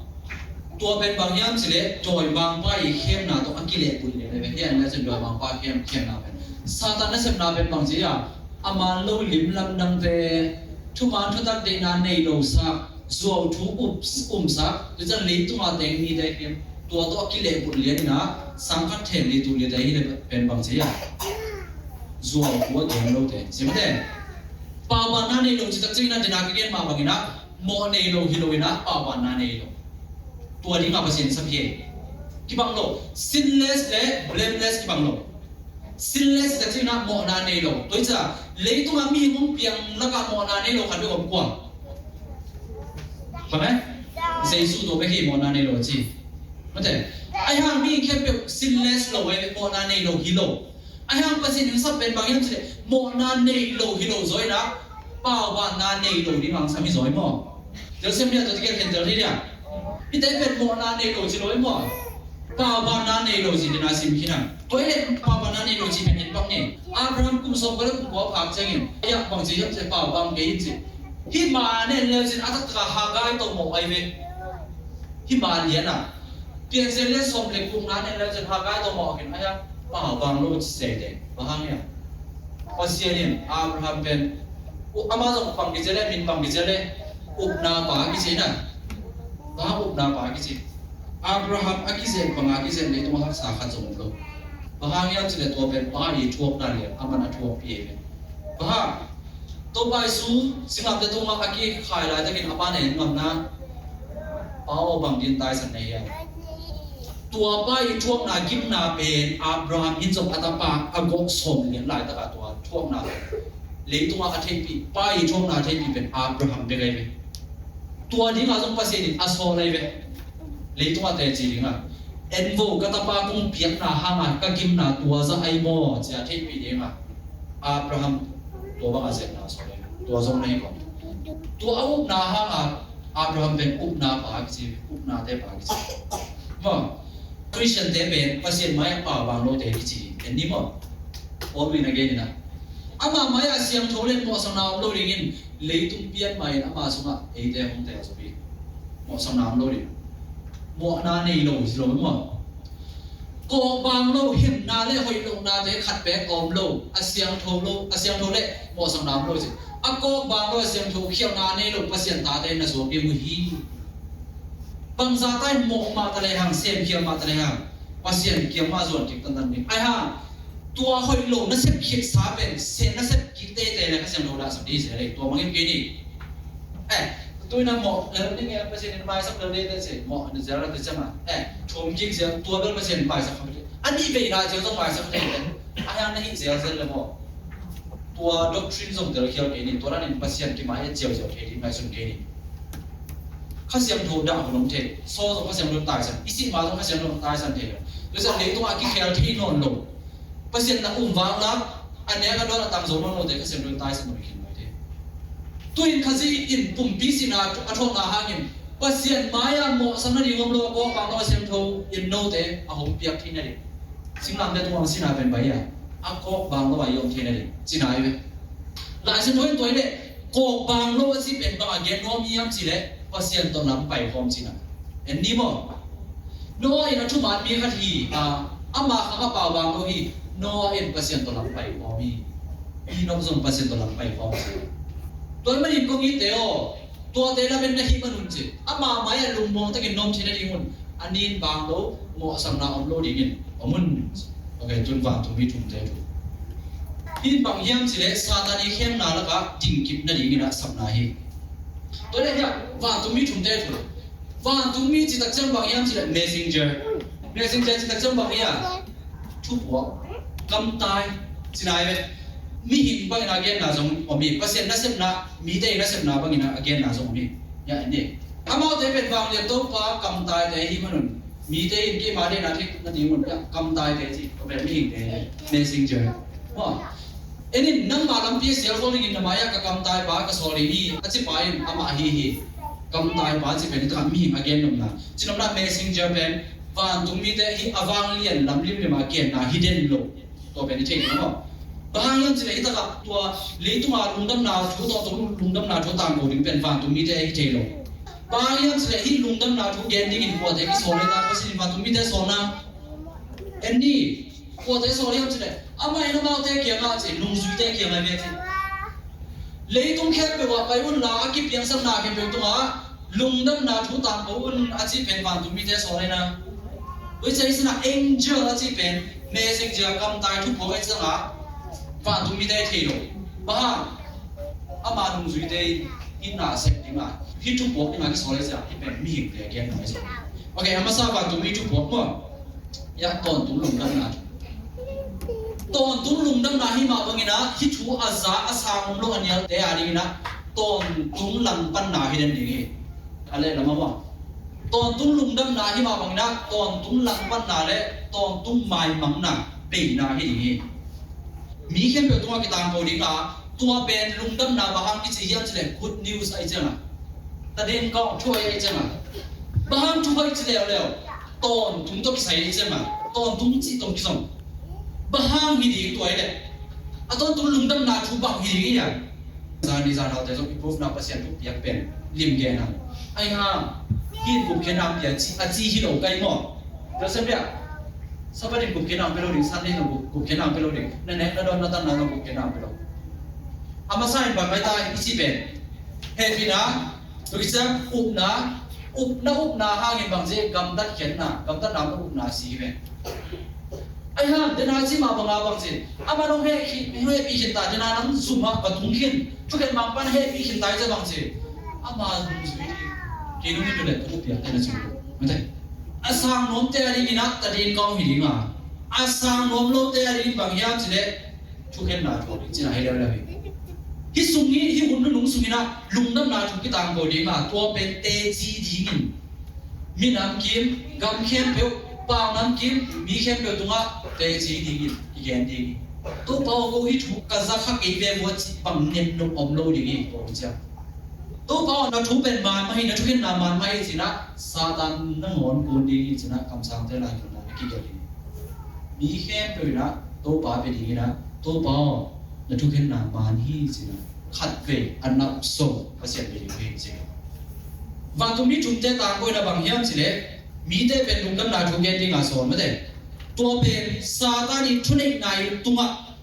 Tua pen bang hiam ci le dawimangpa i khemna tawh a kilehbulh lian ahi ve. Hian le cun dawimangpa khem, khemna pen Satan nasepna pen bang ci a, a man lo lim lamdangte, thuman thutak deihna nei lo sak, zuau thu up, umsak, tu can leitungah teng mite khem, tua tawh a kilehbulh lian in ah Sangkhat Theih Lim Tul Lite hi le pen bang ci a, zuau thu a gen lote ci mate. Paubanna nei lo citak ciangin ah dena ka gen mah bangin ah mawh nei lo hi lo in ah paubanna nei lo. Tua dingah Pasian in sap hi. Kibang lo, sinless le blameless kibang lo. Sinless citak ciangin ah mawhna nei lo. Tua hi ciah leitungah mihing hong piang lakah mawhna nei lo khat bek om kua? Bang e? Jesu tua bek hi mawhna nei lo a ci. Mate. Ahi hang mihing khempeuh sinless lo e, mawhna nei lo hi lo. Ahi hang Pasian in sap pen bang hiam ci le mawhna nei lo hi lo zaw in ah paubanna nei lo ding hong sam hi zaw hi maw? Tel sem dia tua tikel khen tel hi dia. Hihte pen mawhna nei lo ci lo hi maw? Paubanna nei lo ci dena sim khin a. Tua hi le paubanna nei lo ci pen en bang ni. Abraham kum sawm kua le kum kua phak ciangin a yak bang ci hiam ci le pauban kei hi ci. Hih ma nen leu cin a taktak a Hagai tawh mawh ahi ve. Hih ma lian a Piancil le sawm le gukna nen leu cin Hagai tawh mawh khin a hiam? Paubang lo ci seite. Bang hang hiam? Pasian in Abraham pen amah zong bang kici le, min bang kici le, upna pa kici na. Bang hang upna pa kici? Abraham a kizen bang a kizen leitung a haksa khat zong om lo. Bang hang hiam ci le tua pen pa i thuakna lian a man a thuakpi e. Bang hang? Topa Jesu singlamteh tungah a kikhai laitakin a pa nei ngamna pa aw bang din taisan nei hiam? Tua pa i thuakna gimna pen Abraham in zong a tapa a gawh sawm lian laitakah tua thuakna pen leitungah a theihpih, pa i thuakna a theihpih pen Abraham bek ahi ve. Tua dingah zong Pasian in a sawl ahi ve. Leitungah teci dingah en vo ka tapa kong piakna hangah ka gimna tua zah ahi maw cia theihpih dingah Abraham tua bangah zetna sawl ahi ve. Tua zong na hi kawm. Tua a upna hangah Abraham pen upna pa kici, upnate pa kici. Maw? Christian te pen Pasian mai-ah paubang lote kici en ni maw? Paul in a gen in a, amah mai-ah siangtho le mawhsakna om lo dingin leitung pian mai-in ama sungah eite hong tel zo hi. Mawhsakna om lo ding. Mawhna nei lo hi lo maw? Kawkbang lo, himna le hoih lohnate khat bek a om lo, a siangtho lo, a siangtho le mawhsakna om lo ci. A kawkbang lo, a siangtho, khialhna nei lo Pasian tate na zuak ding uh hi. Bangzah ta in mawh mah ta lehang, semkhial mah ta lehang, Pasian kiang mah zuan kik tantan ding. Ahi hang tua hoih lo na sep khitsa pen, sen na sep kik teitei le Kha Siangtho dah sak ding hi zel hi, tua mangin kei ni. Eh, tu in a mawh lel ding e, Pasian in maisak lel ding te ci, mawh na zel la te ciang a, eh, thum kik zel, tua bel Pasian in maisak kha. A nih veina zel zong maisak teitei. Ahi hang na hih zelzel le maw, tua doctrine zong telkhial kei ni, tua dan in Pasian kimai et ziauziau thei ding ngaihsun kei ni. Kha Siangtho dah hun om thei, saw zong Kha Siangtho taisan, i sih ma zong Kha Siangtho taisan thei lo. Tua ciang leitungah a kikhel thei nawn lo, Pasian na um vang la, a nek a dawn a tang zo nawn lote Kha Siangtho taisan nawn khin mai thei. Tu in Khazih in pumpi sihna a thuakna hangin Pasian mai-ah mawhsak nading om lo, a kawk bang lo a siangtho in note a hong piak theih nading, singlamteh tungah sihna pen bai-ah a kawk bang lo a i om theih nading cihna hi ve. Lai Siangtho in tua hi leh kawk bang lo a cih pen bang a gen nuam hiam cih leh Pasian tawh lam pai khawm cihna. En ni maw? Noah in a thuman mi khat hi a, ama khang a pau bang lo hi. Noah in Pasian tawh lam pai khawm hi. Enoch zong Pasian tawh lam pai khawm hi. Tua ahih manin kong itte aw, tuate lamen na hih man un ci. Ama mai-ah lungmuang takin na om theih nading un, a nin bang lo, mawhsakna om lo dingin om un. Ok, tun vantungmi thumte thu. Hih in bang hiam cih leh Satan i khemna lakah dingkip nadingin a sapna hi. Tua leh hiah vantungmi thumte thu. Vantungmi cih tak ciang bang hiam cih leh messenger. Messenger cih tak ciang bang hiam? Thupuak, kamtai, cihna hi ve. Mihing bangin a genna zong om hi. Pasian nasepna, mite i nasepna bangin a genna zong om hi. Hiah en ni. Amaute pen vanglian Topa kamtaite ahih man un, mite in keima deihna theih nading un, hiah kamtaite ci, tua pen mihingte, messenger. Maw? En in, nangmah lampi a sialkhol dingin na mai-ah ka kamtai pa ka sawl ding hi, a ci pa in amah ahi hi. Kamtai pa cih pen hi takah mihing a gen nopna. Ci nopna messenger pen vantung mite hi a vanglian lam limlim a genna hi den lo. Tua pen i thei ding maw? Bang hang hiam cih leh hi takah tua leitunga lungdamna thu, tawntung lungdamna thu tangko ding pen vantung mite hi thei lo. Bang hang hiam cih leh hih lungdamna thu gen dingin kuate kisawl hi ta, Pasian in vantung mite sawlna. En ni, kuate sawl hiam cih leh, amah in amaute kiangah ci, nungzuite kiangah bia ci. Leitung khempeuh ah pai unla, a kipiangsakna khempeuh tungah lungdamna thu tangko un a cih pen vantung mite sawl hi na. Tua ciang hi sinah angel a cih pen messenger, kamtai, thupuak a hi ciangah vantung mite thei lo. Bang hang? Ama nungzuite in hih na sep dingah, hih thupuak dingah kisawl hi ciang, hih pen mihingte a gen nung hi ciang. Ok, a masa vantung mi thupuak maw? Hiah tawntung lungdamna thu. Tawntung lungdamna hi mah bangin ah, hih thu a za a sang om lo a nialte a dingin ah, tawntung langpanna hi den ding hi. A leh lam a maw? Tawntung lungdamna hi mah bangin ah, tawntung langpanna le tawntung maimangna beina hi ding hi. Mi khempeuh tungah kitangko ding a, tua pen lungdamna bang hang kici hiam cih leh good news ahih ciangah, tadin kawng thu ahih ciangah, bang hang thu hoih ci leuleu, tawntung tawh kisai ahih ciangah, tawntung cih tawh kizom. Bang hang hi ding tua ahih leh, a tawntung lungdamna thu bang hi ding hiam? Zani zanaute zong i proof na Pasian thu piak pen lim gen a. Ahi hang, hih in gupkhiatna hong pia ci, a ci hi lo kai maw? Joseph bia, Sabbath in gupkhiatna hong pia lo ding, Sunday in gupkhiatna hong pia lo ding, na nek na dawn na tanna zong gupkhiatna hong pia lo. A masa in bang mai ta i ci pen, hehpihna, tua ciang upna, upna, upna hangin bang ci, gamtat khiatna, gamtatna hong upna si hi pen. Ahi hang, dena ci mah banga bang ci, ama nong hehpih, hehpih khin ta, dena nang zumah va tung khin, thukhen mangpan hehpih khin ta i ci bang ci, ama zung zui ding. Kei nong hi tu le, ka thupiak te na ci. Mate. A sang nuamte a dingin ah, tadin kawng hi ding a. A sang nuam lote a dingin bang hiam ci leh, thukhenna thu ding cihna hi leuleu hi. Hih sung hi, hih hun nunung sungin ah, lungdamna thu kitangko ding a, tua pen teci dingin. Minam kim, gam khempeuh, pau nam kim, mi khempeuh tungah teci dingin, i gen ding hi. Topa aw, ko hih thu ka za kha kei ve vua cih bang nem nop om lo ding hi, ko ciang. Topa aw, na thu pen man mah hi, na thukhenna man mah hi ci-in ah, Satan nangawn kun ding hi ci-in ah, kamsangte lai tungah na kigelh hi. Mi khempeuh in ah, Topa pia ding in ah, Topa aw, na thukhenna man hi ci-in ah, khatvei a nopso Pasian pia ding hi ci-in ah. Vantungmi thumte tangko in ah bang hiam ci leh, mite pen lungdamna thu gen ding a sawl mate. Tua pen Satan i thuneihna i tungah,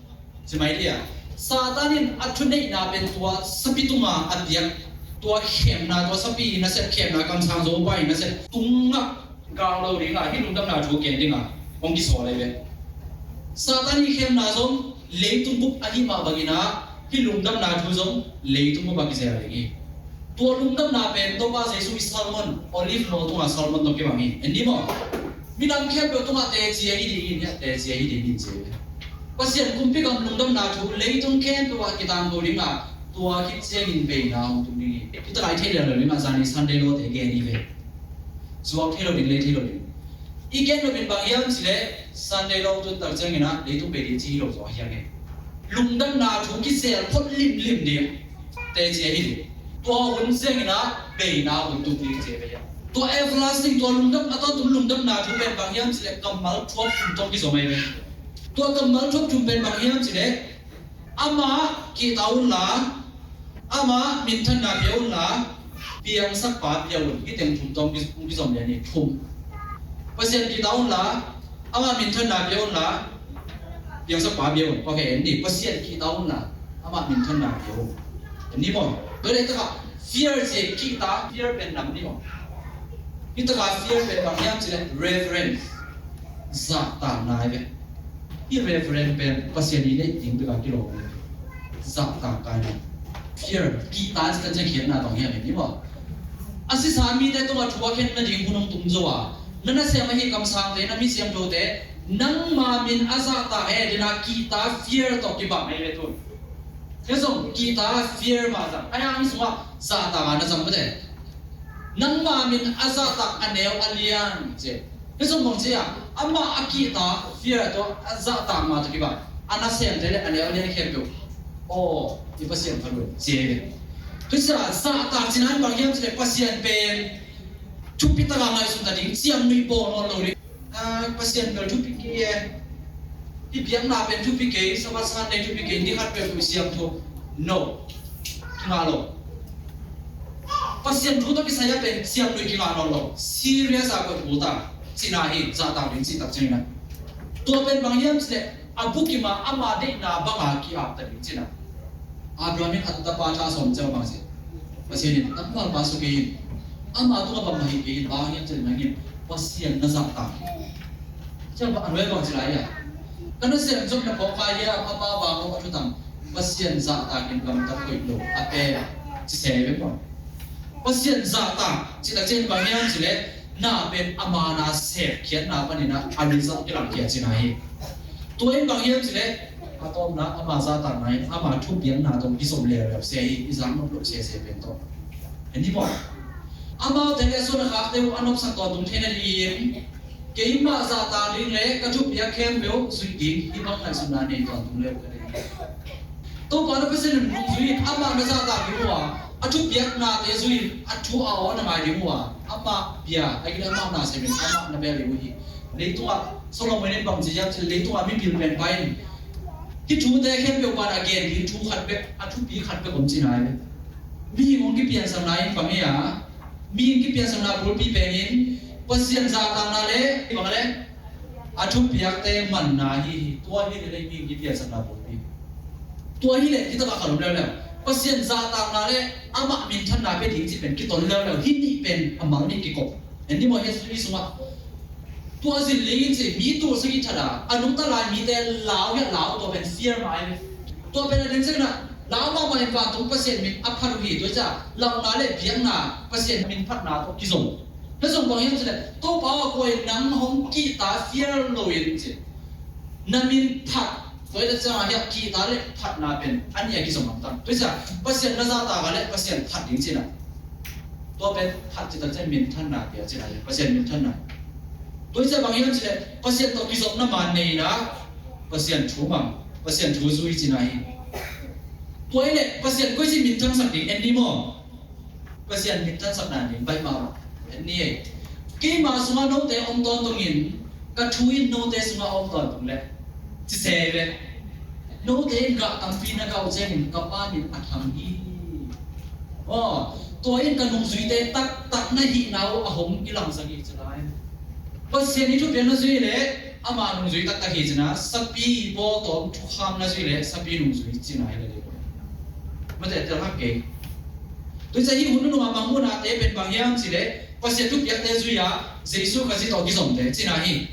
ci mai dia. Satan in a thuneihna pen tua sapi tungah a piak. Tua khemna, tua sapi nasep khemna, kamsang Zopa i nasep tungah gau lo dingah hih lungdamna thu gen dingah hong kisawl ahi ve. Satan i khemna zong leitung bup ahi mah bangin ah hih lungdamna thu zong leitung bup ah kizel ding hi. Tua lungdamna pen Topa Jesu i sermon, Olive mual tungah sermon tawh kibang hi. En ni maw? Minam khempeuh tungah teci ahi ding hi, teci ahi ding hi ci hi. Pasian kumpi gam lungdamna thu leitung khempeuh ah kitangko dingah tua khit ciangin beina hong tung ding hi. Hih tak a i thei lo dingah zani Sunday law te gen hi ve. Zuak thei lo ding, lei thei lo ding. I gen lo ding bang hiam cileh Sunday law tun tak ciangin ah leitung bei ding ci hi lo zaw hiang e. Lungdamna thu kizel phot limlim ding. Teci ahi ding. Tua hun ciangin ah beina hun tung ding ci hi ve. Tua everlasting, tua lungdam, a tawntung lungdamna thu pen bang hiam cileh kammal thuak thum tawh kizom ahi ve. Tua kammal thuak thum pen bang hiam cileh amah kihta unla, amah minthanna pia unla, piangsakpa pia un. Hih teng thum tawh hong kizom lian hi, thum. Pasian kihta unla, amah minthanna pia unla, piangsakpa pia un. Ok, en ni, Pasian kihta unla, amah minthanna pia un. En ni maw? Tua leh taka fear ci, kihta, fear pen nam ni maw? Hih taka fear pen bang hiam cileh reverence, zahtakna ahi ve. Hih reverence pen Pasian i neih ding bek a kilawm ahi ve. Zahtak kai na. Fear, kihta ci tak ciang khiatna bang hiam ni maw? A sisa mite tungah thu a khen nading hun hong tung zo a, na nasem ahi kamsangte, na mi siangthote, nangma min a zahtak e, dena kihta fear tawh kibang ahi ve tun. Hih zong kihta fear mah zang. A yang sungah zahtak a na zang mate. Nangma min a zahtak a neu a lian ci. Hih zong bang ci a, amah a kihta fear tawh a zahtak mah tawh kibang. A nasemte le a neu a lian khempeuh, aw, i Pasian pha lua ci hi. Hih ci a zahtak cihna in bang hiam cileh Pasian pen thupi taka ngaihsun ta ding, ciamnuih bawl nawn lo ding. Ah, Pasian bel thupi kei e. Hih biakna pen thupi kei, Sabbath Sunday thupi kei, ni khat peuh siangtho. No. Kingah lo. Pasian thu tawh kisai a pen siangtho kingah nawn lo. Serious a koih kul ta. Cihna hi, zahtak ding cih tak ciangin ah. Tua pen bang hiam cileh a bukim a ama deihna banga ki-ap ta ding cihna. Abraham in a tapa tha sawm ciang bang ci. Pasian in, "Nangma pa suk kei in. Ama tungah bangmah hi kei in, bang hiam cileh nang in Pasian na zahtak hi." Ciang bang a nuai bang ci lai a, "Ka nasem zong na phawk kha hiam, ama bang lo a thutang, Pasian zahtak in gamtat hoih lo a pe," ci se ve maw. Pasian zahtak cih tak ciang bang hiam cileh na pen ama na sepkhiatna panin ah a result kilangkhia cihna hi. Tua in bang hiam cileh a tawpna ama zahtakna in ama thupiakna tawh kizom leuleu se hi, i zak nop loh sese pen tawh. En ni maw? Amaute le a suan a khakte uh a nopsak tawntung thei nadingin keimah zahtak ding le ka thupiak khempeuh zuih ding hih bang ngaihsutna nei tawntung le uh ka deih hi. Topa na Pasian in nungzui in amah na zahtak ding uh a, a thupiaknate zui in a thu a aw na ngai ding uh a, amah bia a gila amah na sem in amah na bel ding uh hi. Leitungah Solomon in bang ci hiam cih leh leitungah mipil pen pai in hih thute khempeuh pan a gen ding thu khat bek, a thupi khat bek om cihna hi ve. Mihing hong kipiansakna in bang hi a, mihing kipiansakna bulpi pen in Pasian zahtakna le bang le a thupiakte manna hi hi. Tua hi le mihing kipiansakna bulpi. Tua hi le kitak a khat om leuleu. Pasian zahtakna le amah minthanna pe ding cih pen kiton leuleu. Hih nih pen a mal nih kikop. En ni maw, history sungah tua zin ling in ci, mi tul sagih that a, a nungta lai mite lau hiah lau, tua pen fear mah ahi ve. Tua pen a ding ciangin ah lau mahmah in vantung Pasian min a phat uh hi. Tua hi ciah launa le biakna Pasian min phatna tawh kizom. Na zong bang hiam cih leh Topa aw, kua in nang hong kihta fear lo in ci, na min phat. Tua hi ciangin ah hiah kihta le phatna pen a nih a kizom lamtang. Tua hi ciah Pasian na zahtak a le Pasian phat ding cihna. Tua pen phat cih tak ciang minthanna pia cihna hi, Pasian minthanna. Tua hi ciah bang hiam cih leh Pasian tawh kizopna man nei in ah Pasian thu mang, Pasian thu zui cihna hi. Tua hi leh Pasian koici minthangsak ding en ni maw? Pasian minthansakna ding baih mahmah. En ni ei. Keima sungah note om tawntung in, ka thu in note sungah om tawntung leh ci se ve. Note in gah tampi na gah uh ciangin ka Pa min a thang hi. Aw, tua in ka nungzuite taktak na hihna uh a hong kilangsak hi ci lai. Pasian i thupiak na zui leh ama nungzui taktak hi cihna, sapi bawltawm thukham na zui leh sapi nungzui cihna hi leh ding. Mate tel hak kei. Tua ciang hih hun nunung a mangmuhna te pen bang hiam cih leh Pasian thupiakte zui a Jesu Khazih tawh kizomte cihna hi.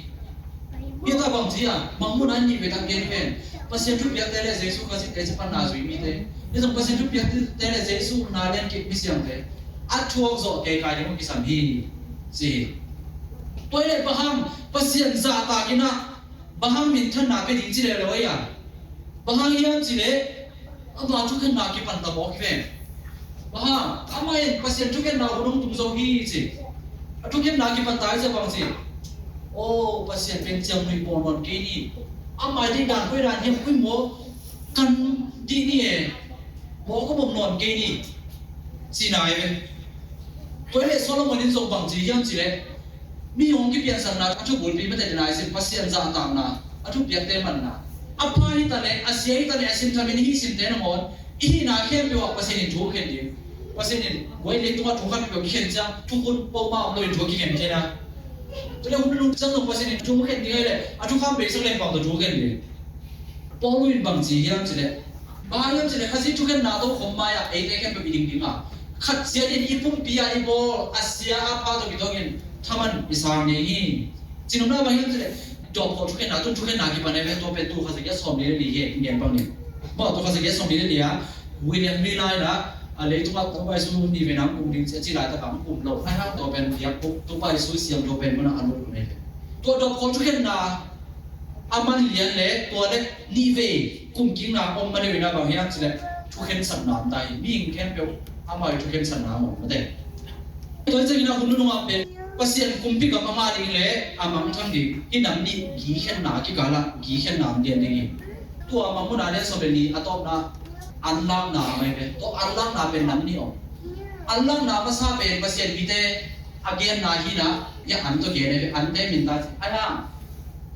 Hih ta bang ci a mangmuhna nih vei tak gen pen Pasian thupiakte le Jesu Khazih te ci panna zui mite. Hih zong Pasian thupiakte le Jesu na len kik misiangte a thuak zawh kei kai ding uh kisam hi ci hi. Tua hi leh bang hang Pasian zahtak in ah bang hang minthanna pia ding ci leuleu ei a. Bang hang hiam cih leh ama thukhenna kipan ta mawk hi ve. Bang hang amah in Pasian thukhenna hun hong tung zo hi ci. A thukhenna kipan ta hi ci a bang ci. Aw Pasian pen ciang nui bawl nawn kei ni. Amah i deih dan koi dan hiam koi maw kan dih ni e. Maw ka bawm nawn kei ni. Cihna hi ve. Tua hi leh Solomon in zong bang ci hiam cih leh mi hong kipiansakna a thu bulpi mate dena i sin Pasian zahtakna a thupiakte manna a pha hi ta leh a sia hi ta leh a simthamin hih simte nangawn i hihna khempeuh ah Pasian in thu khen ding. Pasian in guai leitungah thu khat peuh kikhen ciang thukhun poma om loin thu kikhen khen a. Tua leh hun lung ciang zong Pasian in thu khen ding ahi leh a thukham beisak leng bang tawh thu khen ding. Paul in bang ci hiam cih leh bang hiam cih leh Khazih thukhenna tawh khom mai-ah eite khempeuh i ding ding a khat ciat in i pumpi ah i bawl a sia a pha tawh kidongin thaman i sang ding hi. Cinopna bang hiam cih leh dawpkhaw thukhenna tun thukhenna kipan e ve tua pen tul khat za giat sawmli le li hi. Ngen bang ni maw tul khat za giat sawmli le li a William Miller in ah a leitungah Topa Jesu nih vei nam kum ding ci a ci laitak a kum lo hai hang tua pen biakbuk Topa Jesu siam tua pen mana a lut lo nei ve. Tua dawpkhaw thukhenna a man lian le tua le nih vei kum kikna om ma deuh in a bang hiam cih leh thukhensatna om ta hi. Mihing khempeuh amau i thukhensatna om mate. Tua hi ciangin a hun nunung ah pen Pasian kumpi gam a ngah ding le a mangthang ding hih nam nih gikhenna kikal ah gikhenna om lian ding hi. Tua mangmuhna lian sawm le li a tawpna anlakna a mai pen tua anlakna pen nam nih om. Anlakna masa pen Pasian mite a genna hi na, ya an tawh gen e ve, ante min ta ci. Ahi hang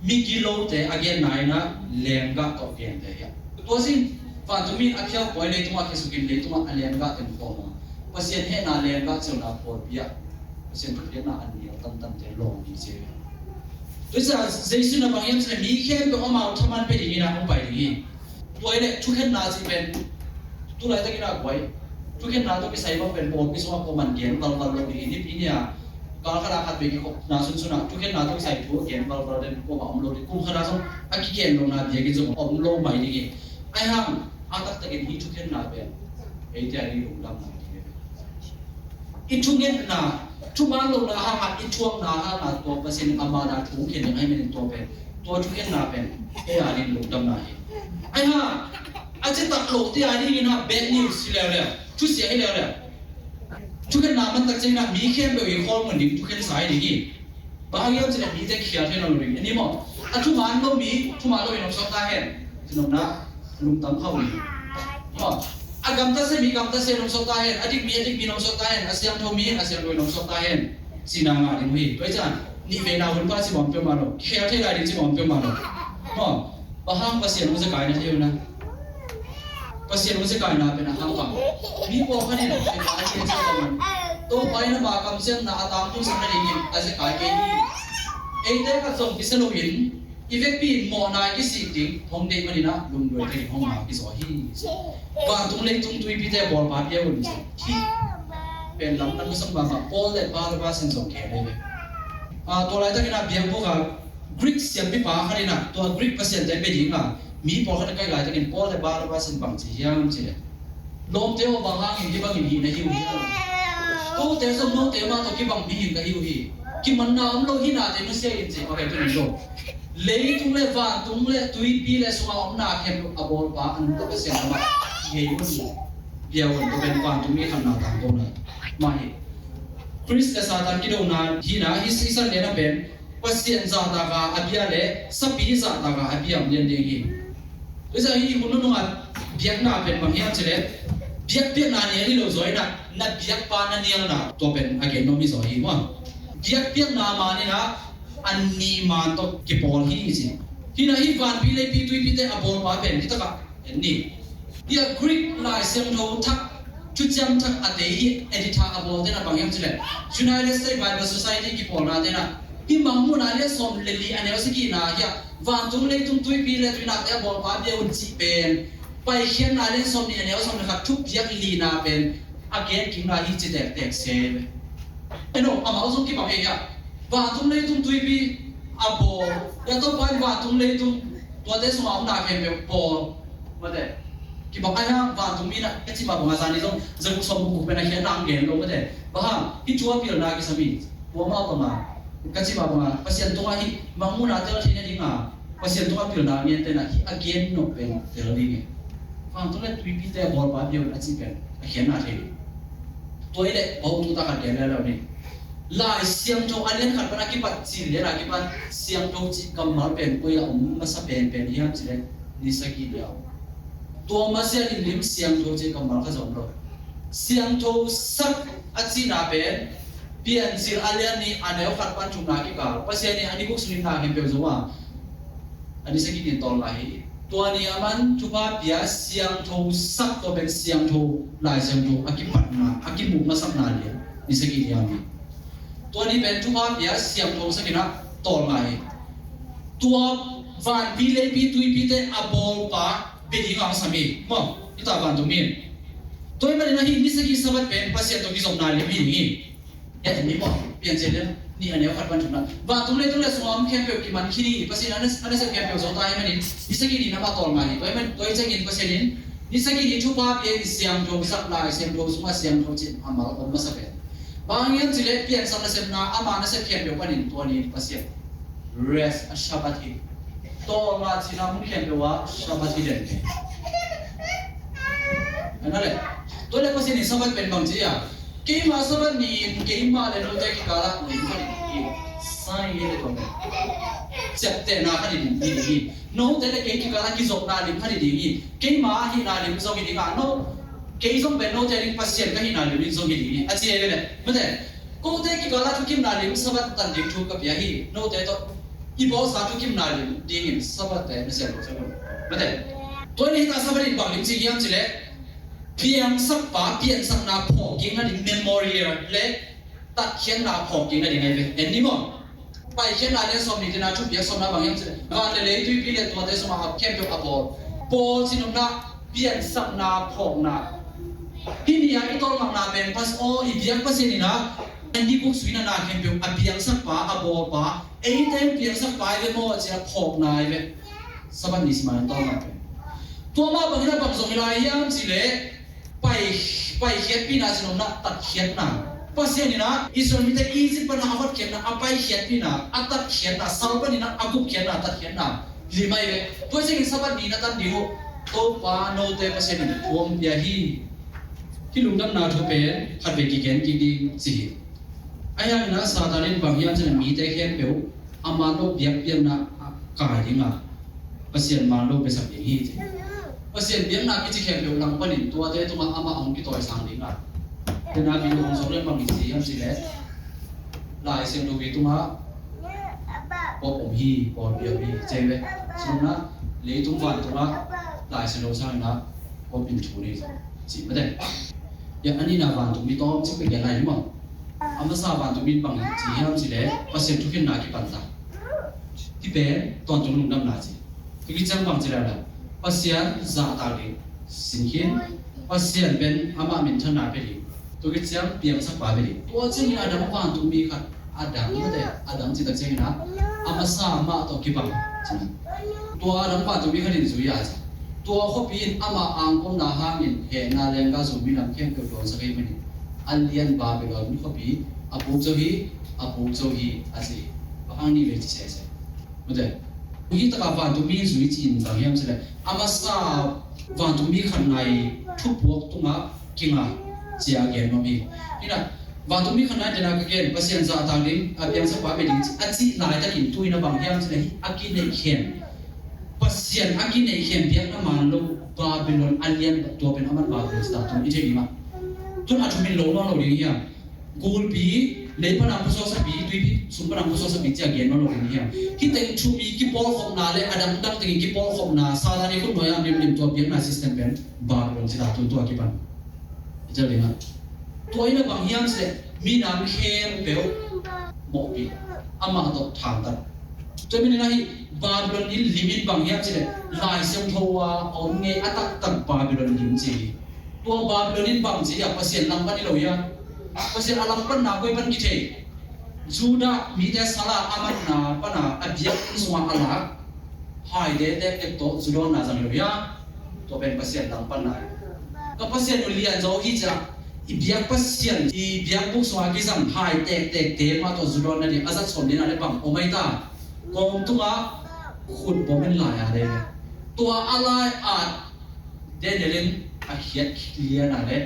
migilote a genna hi na, lenggah tawh gente hi a. Tua sin vantung mi a phiau pawi leitungah khia sukin leitungah a lenggah ten khawm a Pasian hehna lenggah ciona pawlpi ah Pasian thupiakna a nial tantan te lawng hi ci ve. Tua ciang Jesu na bang hiam cih leh mi khempeuh amau thaman pia dingin a hong pai ding hi. Tua hi leh thukhenna cih pen tu laitakin a guai thukhenna tawh kisai bang pen pawlpi sungah kuaman gen valval lo ding hi. Nipi ni a kal khat a khat vei kikhopna sunsun ah thukhenna tawh kisai thu a gen valval den kuamah om lo ding. Kum khat a zong a kigen lona biakinn zong om lo mai ding hi. Ahi hang a taktakin hih thukhenna pen eite a ding lungdamna ding hi. I thungetna thuman lohna hangah i thuakna hangah tua Pasian in a mana thu khen ding ahi manin tua pen tua thukhenna pen ei a ding lungdamna hi. Ahi hang a citak lote a dingin ah bad news hi leuleu, thusia hi leuleu. Thukhenna man tak ciangin ah mi khempeuh i khawlmun ding thukhensa hi ding hi. Bang hang hiam cih leh mite khial thei nawn lo ding a ni maw? A thuman lo mi thuman lo in om sawk ta hen. Cinopna lungtam khauh ni maw? A gamtatsia mi gamtatsia in om sawk ta hen. A dik mi a dik mi in om sawk ta hen. A siangtho mi a siangtho in om sawk ta hen. Cihna ngah ding uh hi. Tua hi ciang nih veina hun pa ci bang peuhmah lo. Khial thei lai ding ci bang peuhmah lo maw? Bang hang Pasian hong zakaina thei uh na. Pasian hong zakaina pen a hang bang mi pawlkhat in zekai kei ci bang Topa in ama kamciamna a tangtungsak nadingin a zekai kei hi. Eite khat zong kisia loin i vekpi in mawhna i kisik ding hong deih manin ah lungduai tengin hong ma kizaw hi. Vantung leitung tuipite bawlpa pia un ci. Hih pen lamdang ka sam bangah Paul le Barnabas in zong khel ei ve. Tua laitakin ah biakbuk ah Greek siampipa khat in ah tua Greek pasiante pia ding a mi pawlkhat a kaih laitakin Paul le Barnabas in bang ci hiam cih leh lawmte aw bang hangin hih bangin hih na hi uh hiam? Kote zong note mah tawh kibang mihing ka hi uh hi. Kimanna om lo hih nate nusia in ci a kai tunin lo. Leitung le vantung le tuipi le sunga omna khempeuh a bawlpa a nungta Pasian lamah kihei un. Bia un tua pen vantung mi khanna tangkona mah hi. Khrist le Satan kidona hihna hi sisan lena pen Pasian zahtaka a bia le sapi zahtaka a bia om lian ding hi. Tua hi hun nunung a biakna pen bang hiam cih leh biakpiakna nial hi lo zaw in ah na biakpa na nialna tua pen a gen nuam hi zaw hi maw? Biakpiakna man in ah a ni man tawh kipawl hi ci. Hi na hi vanpi leipi tuipite a bawlpa pen hi takah en ni. Hi a Greek Lai Siangtho thak thuciam thak a tei hi editor a bawlte na bang hiam cih leh United States Bible Society kipawlnate na hi mangmuhna le sawm le li a neu sagihna hi a vantung leitung tuipi le tuinate a bawlpa bia un cih pen Paikhiatna le sawm nih a neu sawm le khat thupiak lina pen a gen kikna hi ci tektek se ve. Eno, amau zong kibang ei ah. Vantung leitung tuipi a bawl, ya Topa in vantung leitung tuate sungah omna khempeuh bawl. Mate. Kibang ai hang vantung mi na, ka cima banga zani zong, zaguk sawm guk pen a khiatna ang gen lo mate. Bang hang, hi tua pilna kisam hi. Tua mah banga, ka cima banga, Pasian tungah hi, mangmuhna tel theihna dinga, Pasian tungah pilna ngen tena, hi a gen nop pen tel ding hi. Vantung le tuipite a bawlpa biaun a ci pen, a khiatna thei. Tua hi leh, bawltu takah gen lel lo ni. Lai Siangtho a lian khat pan a kipat cil lian a kipat Siangtho cih kammal pen koi a om masa penpen hiam cih leh ni sagih liau. Tua masiah in lim Siangtho cih kammal kha zong lo. Siangtho sak a cihna pen Piancil a lian nih a neu khat pan thumna kikal Pasian in a ni guk sungin na khempeuh zo a a ni sagih nin tawlnga hi. Tua ni a man thupha pia siangtho sak tua pen siangtho Lai Siangtho a kipatna a kimuh masakna lian ni sagih ni a mi. Tua ni pen thupha pia siangtho sakin a tawlnga hi. Tua vanpi leipi tuipite a bawlpa bia ding a hong sam hi. Maw, hita vantung mi. Tua hi manin ahi ni sagih Sabbath pen Pasian tawh kizopna lian hi ding hi. Ya, ni maw, Piancil lian nih a neu khat pan thumna. Vantung leitung le sungah om khempeuh kiman khin hi, Pasian a na, a nasep khempeuh zo ta hi manin, ni sagih ni na mah tawlnga hi. Tua hi man, tua hi ciangin Pasian in, ni sagih ni thupha pia in siangtho sak lai, siangtho sungah siangtho cih a mal om masa pen. Bang hang hiam cih leh piansak nasepna, ama nasep khempeuh panin tua ni Pasian. Rest, a Sabbath hi. Tawlnga cihna mun khempeuh ah Sabbath hi den. Ana le. Tua le Pasian in Sabbath pen bang ci a. Keima Sabbath ni in keima le note kikalah lim khat hi ding hi. Sai hi le tua pen. Ciaptehna khat hi ding hi. Note le kei kikalah kizopna lim khat hi ding hi. Keima ahihna lim zong hi ding a no. Kei zong pen note ding Pasian ka hihna lim in zong hi ding hi. A ci hi le. Mate. Kote kikalah thukimna lim Sabbath tan ding thu ka pia hi. Note tawh i bawlsa thukimna lim dingin Sabbath te na sian lo sa lo. Mate. Tua ni hita Sabbath in bang lim ci hiam cih leh piangsakpa, piansakna phawk kikna ding memorial le tatkhiatna phawk kikna ding ahi ve. En ni maw? Paikhiatna lian sawm nih tena thupiak sawmna bang hiam cih leh van le lei tuipi le tuate sungah a khempeuh a bawl. Bawl cih nopna piansakna phawkna. Hih ni a i tawlngakna pen Pas aw i biak Pasian in a a ni guk sungin a na khempeuh a piangsakpa, a bawlpa, eite in piangsakpa ahi ve maw a ci a phawkna ahi ve. Sabbath ni sima in tawlngak pen. Tua mah bangin a bang zong hi lai hiam cih leh pai, paikhiatpihna cih nopna tatkhiatna. Pasian in a Israel mite Egypt pan a hotkhiatna a paikhiatpihna, a tatkhiatna, sal panin a gupkhiatna, tatkhiatna. Lim ahi ve. Tua ciangin Sabbath ni na tan ding uh. Topa note Pasian in thuam pia hi. Hih lungdamna thu pen khatvei kigen kik ding ci hi. Ahi hangin a Satan in bang hiam cih leh mite khempeuh a man lo biakpiakna a kai ding a Pasian man lo biasak ding hi ci. Pasian biakna kici khempeuh lang panin tuate tungah amah a hong kitawisang ding a. Tena video hong sawk leng bang hi ci hiam cih leh Lai Siangtho hi tungah Pope om hi, pawlpi om hi, ci ve. Sungna leitung vantungah Lai Siangtho sangin a Pope in thu nei ci mate. Ya, a nihna vantung mi tawm cik pek ya lai ni maw. A masa vantung mi bang ci hiam cih leh Pasian thukhenna kipan ta. Hih pen tawntung lungdamna ci. Hih ciang bang ci leh leh Pasian zahtak ding sin khin, Pasian pen amah minthanna pia ding. Tua khit ciang piangsakpa pia ding. Tua ciangin a dang vantung mi khat a dang mate, a dang citak ciangin a, a masa mah tawh kibang. Tua a dang vantung mi khat in zui a ci. Tua khuapi in amah angkawmna hangin hehna lengga zumi lam khempeuh dawnsak ahih manin a lian Babylon khuapi a puk zo hi, a puk zo hi a ci. Bang hang ni vei ci sese. Mate. Hih takah vantung mi zui ci in bang hiam cih leh a masa vantung mi khat nai thupuak tungah kinga cia gen nuam hi. Hina vantung mi khat nai dena ka gen Pasian zahtak ding a piangsakpa pia ding a cih laitakin tu in a bang hiam cih leh hih a kineihkhen Pasian a kineihkhen biakna man lo Babylon a lian tua pen a man Babylon ci ta tun i thei ding a. Tun a thumin lo nuam lo ding hiam. Gulpi, lei panang pusuaksapi, tuipi sung panang pusuaksapi cia gen nuam lo ding hiam. Hih teng thumi kipawlkhopna le a dangdang tengin kipawlkhopna Satan i khutnuai a limlim tua biakna system pen Babylon ci ta tun tua kipan. I tel ding a. Tua in a bang hiam cih leh minam khempeuh mawhpi amah tawh thangtat. Tua manin ahi Babylon in lim in bang hiam cih leh Lai Siangtho a om ngei a taktak Babylon lim ci hi. Tua Babylon in bang ci a, Pasian langpan hi lo hi a. Pasian a langpanna koi pan kithei? Judah mite sal a a matna pana a biakinn sungah a lak haite tektek tawh zu dawnna zang hi lo hi a. Tua pen Pasian langpanna hi. Ka Pasian uh lian zaw hi ci a, i biak Pasian, i biakbuk sungah kizang hai tektekte mah tawh zu dawn nading a zat sawm ding a le bang om ahi ta. Kawm tungah khut bawm in lai a le, tua a lai at Daniel in a khiat lian a le,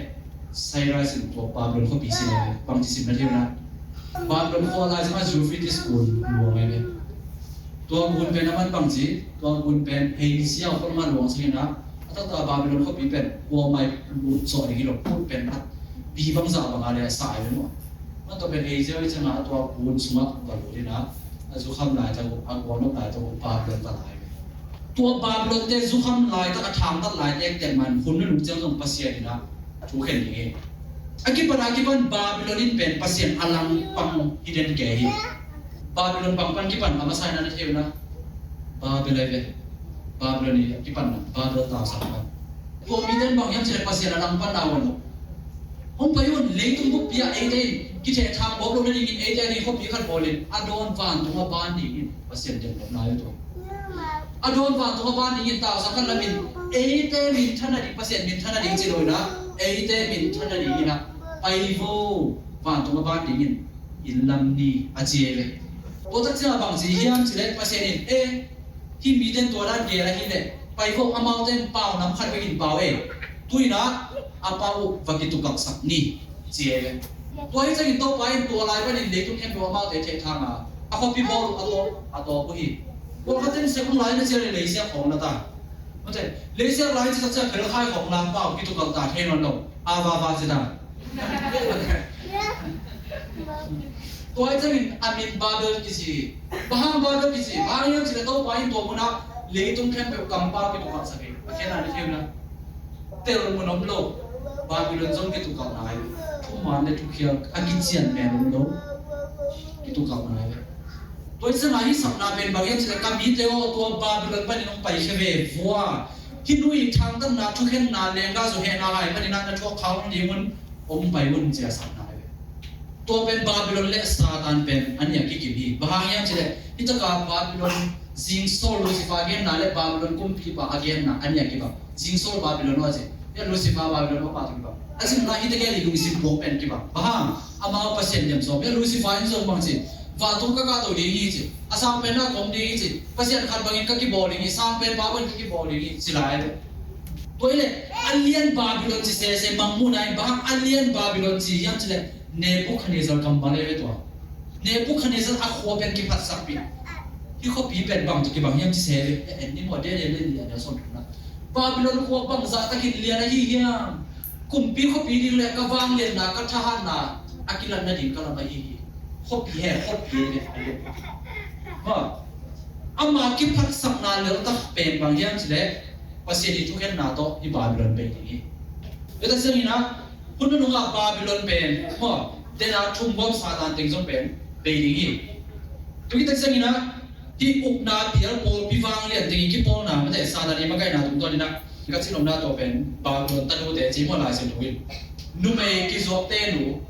Cyrus in tua Babylon khuapi sim a le, bangci sim na thei uh na. Babylon khua lai zong a Euphrates gun luang a le. Tua gun pen a man bangci, tua gun pen hei ziau khol ma luang sangin a, a taktak Babylon khuapi pen kua mai lut zawh ding hi lo, kut pen a pi bangzah bang a le a sa a le maw. Mah tawh pen hei ziau i ciangah tua gun sungah va lut in a, a zukham laitak uh, a gualnop laitak uh Babylon va lai ve. Tua Babylon te zukham laitak, a thangtat laitak tektek man hun nunung ciang zong Pasian in a thu khen ding hi. A kipan a kipan Babylon in pen Pasian a langpang hi den kei hi. Babylon bang pan kipan a masa in a na thei uh na, Babel ahi ve. Babylon i a kipan na Babel tausang pan. Tua mite in bang hiam cih leh Pasian a langpanna uh a nuam. Hong pai un, leitung buppi ah eite in kithehthang bawk loh nadingin eite ading khuapi khat bawl in, a dawn vantung a ban dingin Pasian demdamna hi tua. A dawn vantung a ban dingin tausang khat lamin, eite minthan nading, Pasian minthan nading ci lo in a, eite minthan nadingin a, pai vo, vantung a ban dingin inn lam ni a ci hi ve. Tua tak ciangah bang ci hiam cih leh Pasian in, e, hih mite in tua dan gel ahih leh pai vo, amaute in pau nam khat bekin pau e. Tu in a, a pau uh va kitukalhsak ni, ci hi ve. Tua hi ciangin Topa in tua lai panin leitung khempeuh amaute thehthang a, a khuapi bawl uh a tawp, a tawp uh hi. Pawlkhat in siak hong lai na ci a leh leisiak khawng na ta. Amaute, leisiak lai ci tak ciang khelkhai khawng lam pau kitukalh ta thei nawn lo. A va va ci ta. Tua hi ciangin a min Babel kici hi. Bang hang Babel kici? Bang hang hiam cih leh Topa in tua munah leitung khempeuh kampau kitukalhsak hi. A khen a ni thei uh na. Tel mun om lo. Babylon zong kitukalhna hi. Thuman le thukhial a kician men om lo. Kitukalhna hi. Tua hi ciangah hih sapna pen bang hiam cih leh, ka mite aw, tua Babylon panin hong paikhia ve vua. Hih nu i thangtatna, thukhenna, leenggah zu hehna lai panin a na thuak khak ding un, hong pai un ci a sapna hi ve. Tua pen Babylon le Satan pen a nih a kikim hi. Bang hang hiam cih leh, hih takah Babylon zingsawl, Lucifer a genna le Babylon kumpipa a genna a nih a kibang. Zingsawl Babylon aw ci, hih Lucifer Babylon aw pah tawh kibang. A zingna hih tegel i lungsim puak pen kibang. Bang hang, amau Pasian liam sawm. Hih Lucifer in zong bang ci, vantung ka kahto ding hi ci, a sangpenna ka om ding hi ci, Pasian khat bangin ka kibawl ding hi, sangpenpa bangin ka kibawl ding hi ci lai. Tua hi leh a lian Babylon ci sese, mangmuhna in bang a lian Babylon ci hiam cih leh, Nebuchadnezzar kammal hi ve tua. Nebuchadnezzar a khua pen kiphatsakpih. Hih khuapi pen bang tawh kibang hiam ci se ve. E, en ni maw, Daniel in lian a sawm thumna. Babylon khua bangzah takin lian ahi hiam? Kumpi khuapi ding le ka vangliatna, ka thahatna a kilat nading ka lam ahi hi. Khuapi he, khuapi he, he. Ha. Ama kiphatsakna leltak pen bang hiam cih leh, Pasian i thukhenna tawh hih Babylon bei ding hi. Tua tak ciangin a, hun nunung ah Babylon pen, maw, dena thum bawm Satan teng zong pen bei ding hi. Tua hi tak ciangin a, hih ukna pial pawlpi vanglian teng i kipawlna, mate, Satan i makaihna tungtawn in a, ka cih nopna tua pen Babylon tanute ci maw, Lai Siangtho in. Numei kizuakte nu,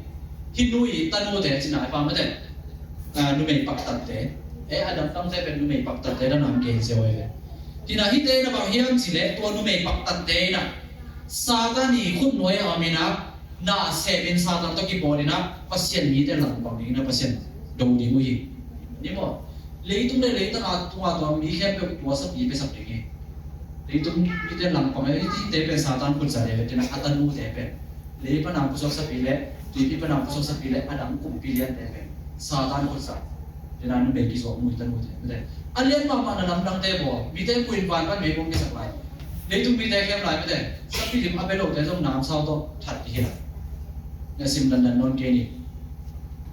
hih nu i tanute cihna hi pa, mate. A, numei paktatte. E, a dangdangte pen numei paktatte dan a gen sia hi ve. Hi na, hihte in a bang hiam cih leh, tua numei paktatte in a Satan i khutnuai a om in a, na semin Satan tawh kibawl in a, Pasian mite langpang ding in a, Pasian do ding uh hi. Ni maw? Leitung le leitang a tung a tua mi khempeuh tua sapi pia sak ding hi. Leitung mite langpang, e, hihte pen Satan khut zah hi ve, tua in a, a tanute pen. Lei pan a pusuak sapi le, tuipi pan a pusuak sapi le, a dang kumpi liante pen Satan khut zah. Tua in a numei kizuak nu i tanute, mate. A lian mahmah na lamdangte bawl, mite kuin van pan meibawm kisak lai. Leitung mite khem lai, mate. Sapi lim a bia lote zong namsau tawh that ding hi lai. Na sim dandan nawn kei ni.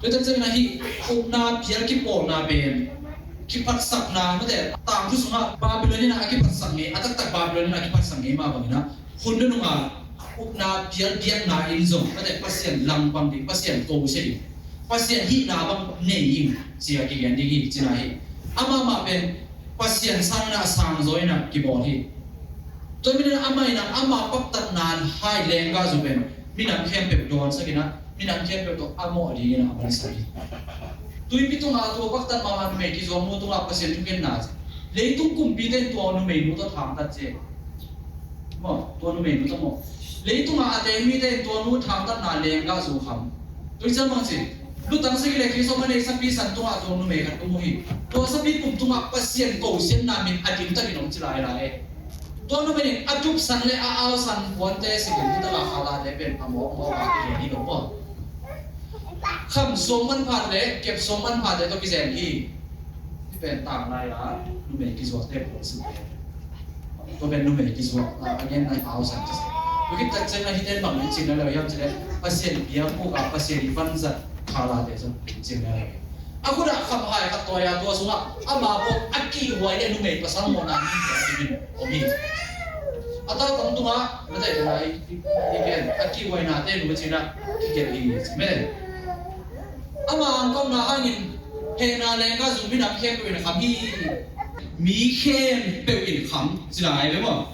Tua tak ciangin a, hih ukna pial kipawlna pen, kiphatsakna, mate. Tangthu sungah Babylon in a kiphatsak ngei, a taktak Babylon in a kiphatsak ngei mah bangin a, hun nunung a ukna pial biakna in zong, mate, Pasian langpang ding, Pasian kosia ding, Pasian hihna bang nei ing ci a kigen ding hi, cihna hi. Amah mah pen Pasian sangin a sangzaw in a kibawl hi. Tua manin amah in ama paktatna hai lenggahzu pen minam khempeuh dawnsak in, minam khempeuh tawh a mawh dingin a mansak hi. Tuipi tungah tua paktat mahmah numei kizuak nu tungah Pasian thukhenna ci. Leitung kumpite in tua numeinu tawh thangtat ci. Maw, tua numeinu tawh maw. Leitungah a teng mite in tua nu thangtatna lenggahzu kham. Tua ciang bang ci, lutang sagih le khisawm a nei sapi san tungah tua numei khat om uh hi. Tua sapi pum tungah Pasian kosiatna min a dimtakin om ci lailai e. Tua numei in a tupsan le a ausan puante sikin hi taka khatate pen a mawkmawk a kigen hi lo maw. Kham suang manphat le kep suang manphate tawh kizen hi. Hi pen tang lai a numei kizuakte puan sin pen. Tua pen numei kizuak a gen nai ausan ci. Tua khit tak ciang a hite bang in cing na lo hiam ci le Pasian biak buka Pasian i vanzat khalate zong in cing na lo. A khut ah kham hai khat tawi a tua sungah ama pawh a kihhuai le numei pasal mawhna min tua a kimin om hi. A tautang tungah na taitana i gen a kihhuainate nu a cinah kigelh hi ci men. Ama angkopna hangin hehna lenggahzu minam khempeuh in kham hi. Mi khempeuh in kham ci lai ve maw.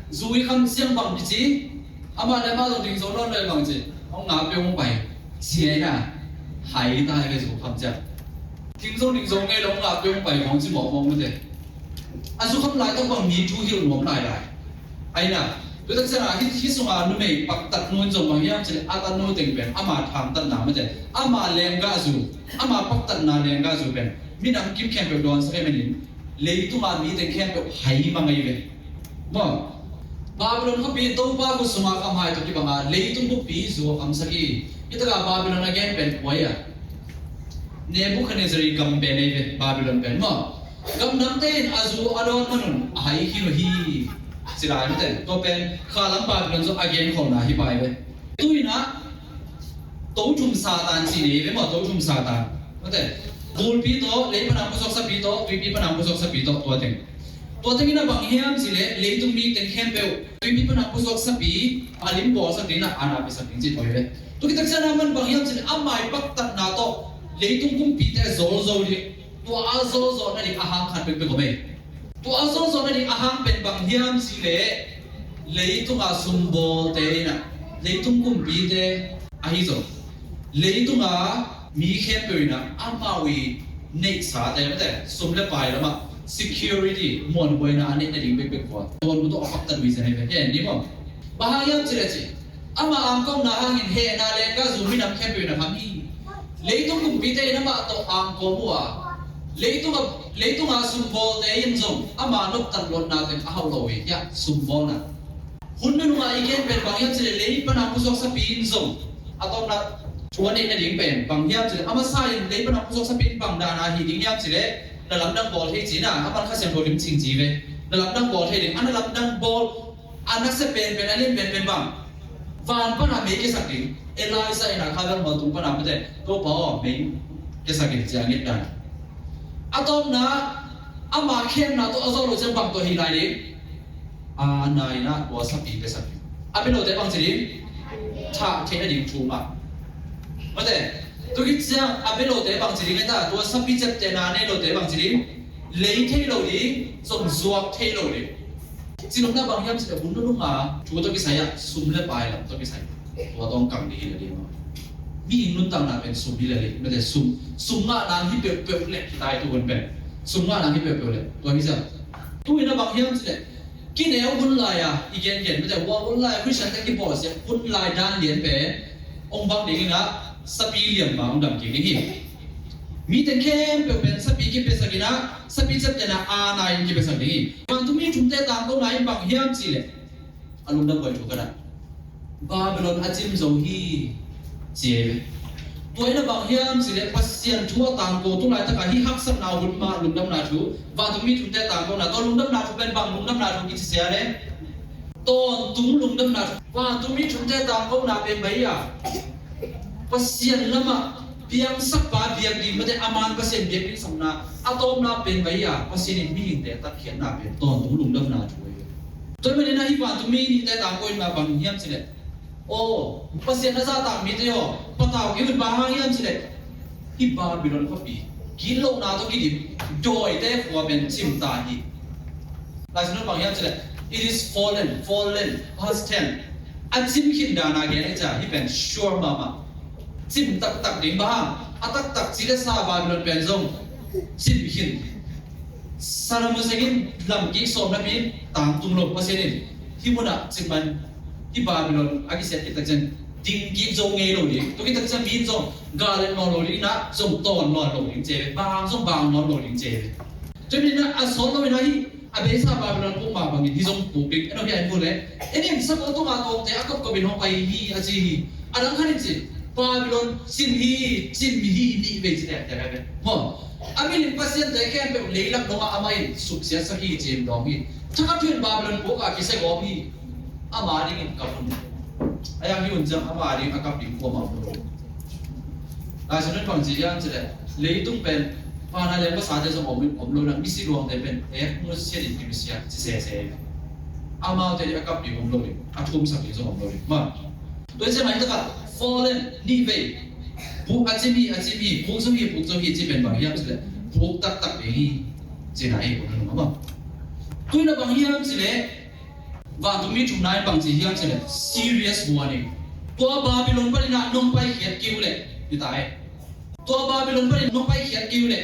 Zui kham siang bang kici. Amah le amah zong ding zo nawn le bang ci. Hong ngap peuh hong pai. Sia ina. Hai ta hai ve zu kham ciang. Ding zo ding zo ngei lo hong ngap peuh hong pai hong ci mawkmawk mate. A zu kham laitak bang mi thu hilh nuam lailai. Aina. Tua tak ciangah hih sungah numei paktat nu in zong bang hiam ci le a tanu teng pen ama thangtatna mate. Ama lenggahzu. Ama paktatna lenggahzu pen minam kim khempeuh dawnsak hi manin leitungah mi teng khempeuh hai mang ahi ve. Maw. Babylon khuapi Topa khut sungah khamhai tawh kibangah leitung buppi zu a khamsak hi. Hitakah Babylon a gen pen kua hi a? Nebuchadnezzar i gam pen ei ve Babylon pen maw. Gamdangte in a zu a dawn manun a hai khin uh hi. Ci lai mate. Tua pen khalam Babylon zu a gen khawlna hi pai ve. Tuinah Tothum Satan ci nei ve maw, Tothum Satan. Mate, bulpi tawh, lei panang pusuak sapi tawh, tuipi panang pusuak sapi tawh, tua teng. Tua tengin a bang hiam ci le, leitung mi teng khempeuh, tuipi panang pusuak sapi, a lim bawlsak dingin a na piasak ding ci tua hi ve. Tua kitak ciang a man bang hiam ci le, a mai paktatna tawh, leitung kumpite zolzo ding, tua a zolzo nading a hang khat bekbek om ei. Tua a zawhzawh nading a hang pen bang hiam cih leh, leitungah sumbawlte in ah, leitung kumpite ahi zong, leitungah mi khempeuh in ah amau i neihsate, mate, sum le pai lamah security, muanhuaina a neih nading bekbek khua, tua nu tawh a paktat uh hi zen hi ve. Hi en ni maw? Bang hang hiam cih leh cih, ama angkopna hangin hehna le ka zu minam khempeuh in a kham hi. Leitung kumpite in amah tawh angkawm uh a, leitung a, leitung a sumbawlte in zong ama noptat luatna teng a hauh lo hi. Hiah sumbawlna. Hun nunung a i gen pen bang hiam cih leh lei pan a pusuak sapi in zong a tawpna thu a neih nading pen bang hiam cih leh, a masa in lei pan a pusuak sapi in bang dan a hih ding hiam cih leh, na lamdang bawl thei ci-in a, a pan Kha Siangtho lim cing ci ve. Na lamdang bawl thei ding, a na lamdang bawl a nasia penpen, a lian penpen bang, van pan a mei kiasak ding. Elijah in a kha bel hmawltung pan a, mate, Topa aw, mei kiasak in, ci a nget dan. A tawpna, ama khemna tawh a zawh loh ciang bang tawh hi lai ding. A na in a tua sapi piasak ding. A bia lote bang ci ding? Thah theih nading thu mah. Mate, tu khit ciang a bia lote bang ci ding, a ta tua sapi ciaptehna nei lote bang ci ding? Lei thei lo ding, zong zuak thei lo ding. Ci nopna bang hiam cih leh, hun nunung a thu tawh kisai ah, sum le pai lam tawh kisai, tua tawh kang ding hi lel ding. Mihing nuntakna pen sum hi lel ding, mate, sum, sum ngahna hi peuhpeuh leh, kitai tu hun pen sum ngahna hi peuhpeuh leh, tua hi sia. Tu in a bang hiam cih leh, kineu hun lai a i gengen, mate, hua hun lai a Christian te kibawlsia hun lai dan lian pen hong bang ding in a, sapi liamma hong dam kik ding hi. Mi teng khempeuh pen sapi kipiasak in a, sapi ciaptehna a na in kipiasak ding hi. Vantungmi thumte tangkona in bang hiam cih leh, a lungdam huai thu ka dah. Babylon a cim zo hi, ci hi ve. Tua in a bang hiam cih leh, Pasian thu a tangko tu laitak a hih haksatna hun mah lungdamna thu, vantungmi thumte tangkona, tua lungdamna thu pen bang lungdamna thu kici sia leh, tawntung lungdamna thu. Vantungmi thumte tangkona pen bang hi a, Pasian lamah biaksakpa biak ding, mate, a man Pasian biak ding sawmna a tawpna pen bang hi a, Pasian in mihingte tatkhiatna pen tawntung lungdamna thu hi. Tua ahih manin a hih vantungmi nihte tangko in mah bang hiam cih leh, aw, Pasian a zahtak mite aw, patau kei un. Bang hang hiam cih leh, hih Babylon khuapi gitlohna tawh kidim dawite khua pen cimta hi. Lai Siangtho bang hiam cih leh, It is fallen, fallen, past tense. A cim khin dan a gen hi cia, hih pen sure mahmah. Cim taktak ding bang hang, a taktak ci le sa Babylon pen zong cim khin. Saddam Hussein in lamkik sawm napi in tangtung lo, Pasian in hih munah cim man, hih Babylon a kisiat khit tak ciang ding kik zo ngei lo ding. Tua khit tak ciang mi in zong gal et nawn lo ding, na zong tawn nawn lo ding ci ve. Bang zong bang nawn lo ding ci ve. Tua hi-in ah a sawt lo-in ah hih a beisa Babylon puk mah bangin hih zong puk ding. En aw, hih a en vun le, en in, sakol tungah tawmte a kapkap in hong pai hi a ci hi. A dang khat in ci, Babylon cim hi, cim hi, nih vei ci tektek a ve. Maw, a milim pasiante khempeuh leilak dongah amah in suksiatsak hi ci-in dawng hi. Thakhat thu-in Babylon puk a kisia gawp hi. Ama dingin kap un. A hiang hi un ciang ama ding a kap ding kuamah om lo. Lai Siangtho in bang ci hiam cih leh, leitung pen vanah leng pasate zong om, om lo in ah, misi luangte pen ek nusiat in kinusia ci sese. Amaute ding a kap ding om lo in, a thumsak ding zong om lo in. Maw, tua hi ciang a hi takah fallen, nih vei, puk a cim hi, a cim hi, puk zo hi, puk zo hi cih pen bang hiam cih leh, puk taktak ding hi cihna hi, om lo in ah, maw. Tua in ah bang hiam cih leh, Vantungmi thumna in bang ci hiam cih leh, serious warning. Tua Babylon panin ah nong paikhiat kei uh leh, hi ta e. Tua Babylon panin nong paikhiat kei uh leh,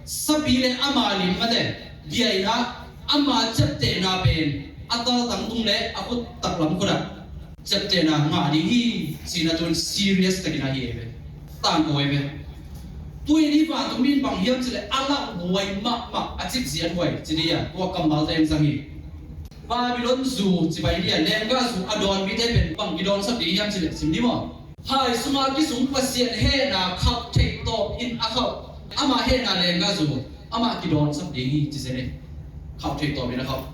sapi le ama lim, mate, bia in ah ama ciaptehna pen a taltang tung le a khut taklam khut ah ciaptehna ngah ding hi, ci-in ah tu-in serious takin ahi ei ve. Tangko ei ve. Tu-in hih vantungmi in bang hiam cih leh, a lauhuai mahmah, a cikziathuai ci ding a, tua kammalte in zang hi. Babylon zu ci pai ding a, lenggah zu a dawn mite pen bang kidawngsak ding hiam cih leh, sim ni maw. Hai sungah kisung Pasian hehna khauh theih tawpin a khauh, ama hehna lenggah zu amah kidawngsak ding hi ci zen e. Khauh theih tawpin a khauh.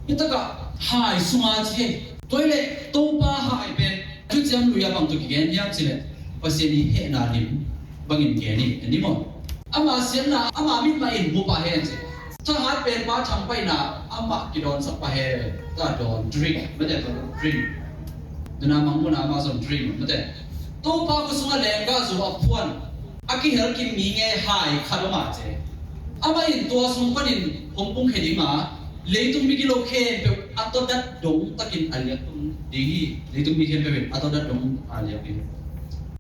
Hi takah hai sungah ci hi. Tua hi leh Topa hai pen thuciam lui ah bang tawh kigen hiam cih leh, Pasian i hehna lim bangin gen hi, en ni maw. Ama siatna, ama mitmah in mu pah hen ci. Thahat pen pa thangpaihna amah kidawngsak pah hen. Ta dawn, drink, mate, ta dawn, drink. Tuna Mangmuhna amah zong drink, mate. Topa khut sungah lenggah zu a phuan, a kihel kim mi ngei hai khat om a ci. Amah in tua sung panin hong pungkhia ding a, leitung migilo khempeuh a tawdat dong takin a liak tung ding hi. Leitung mi khempeuh in a tawdat dong a liak ding.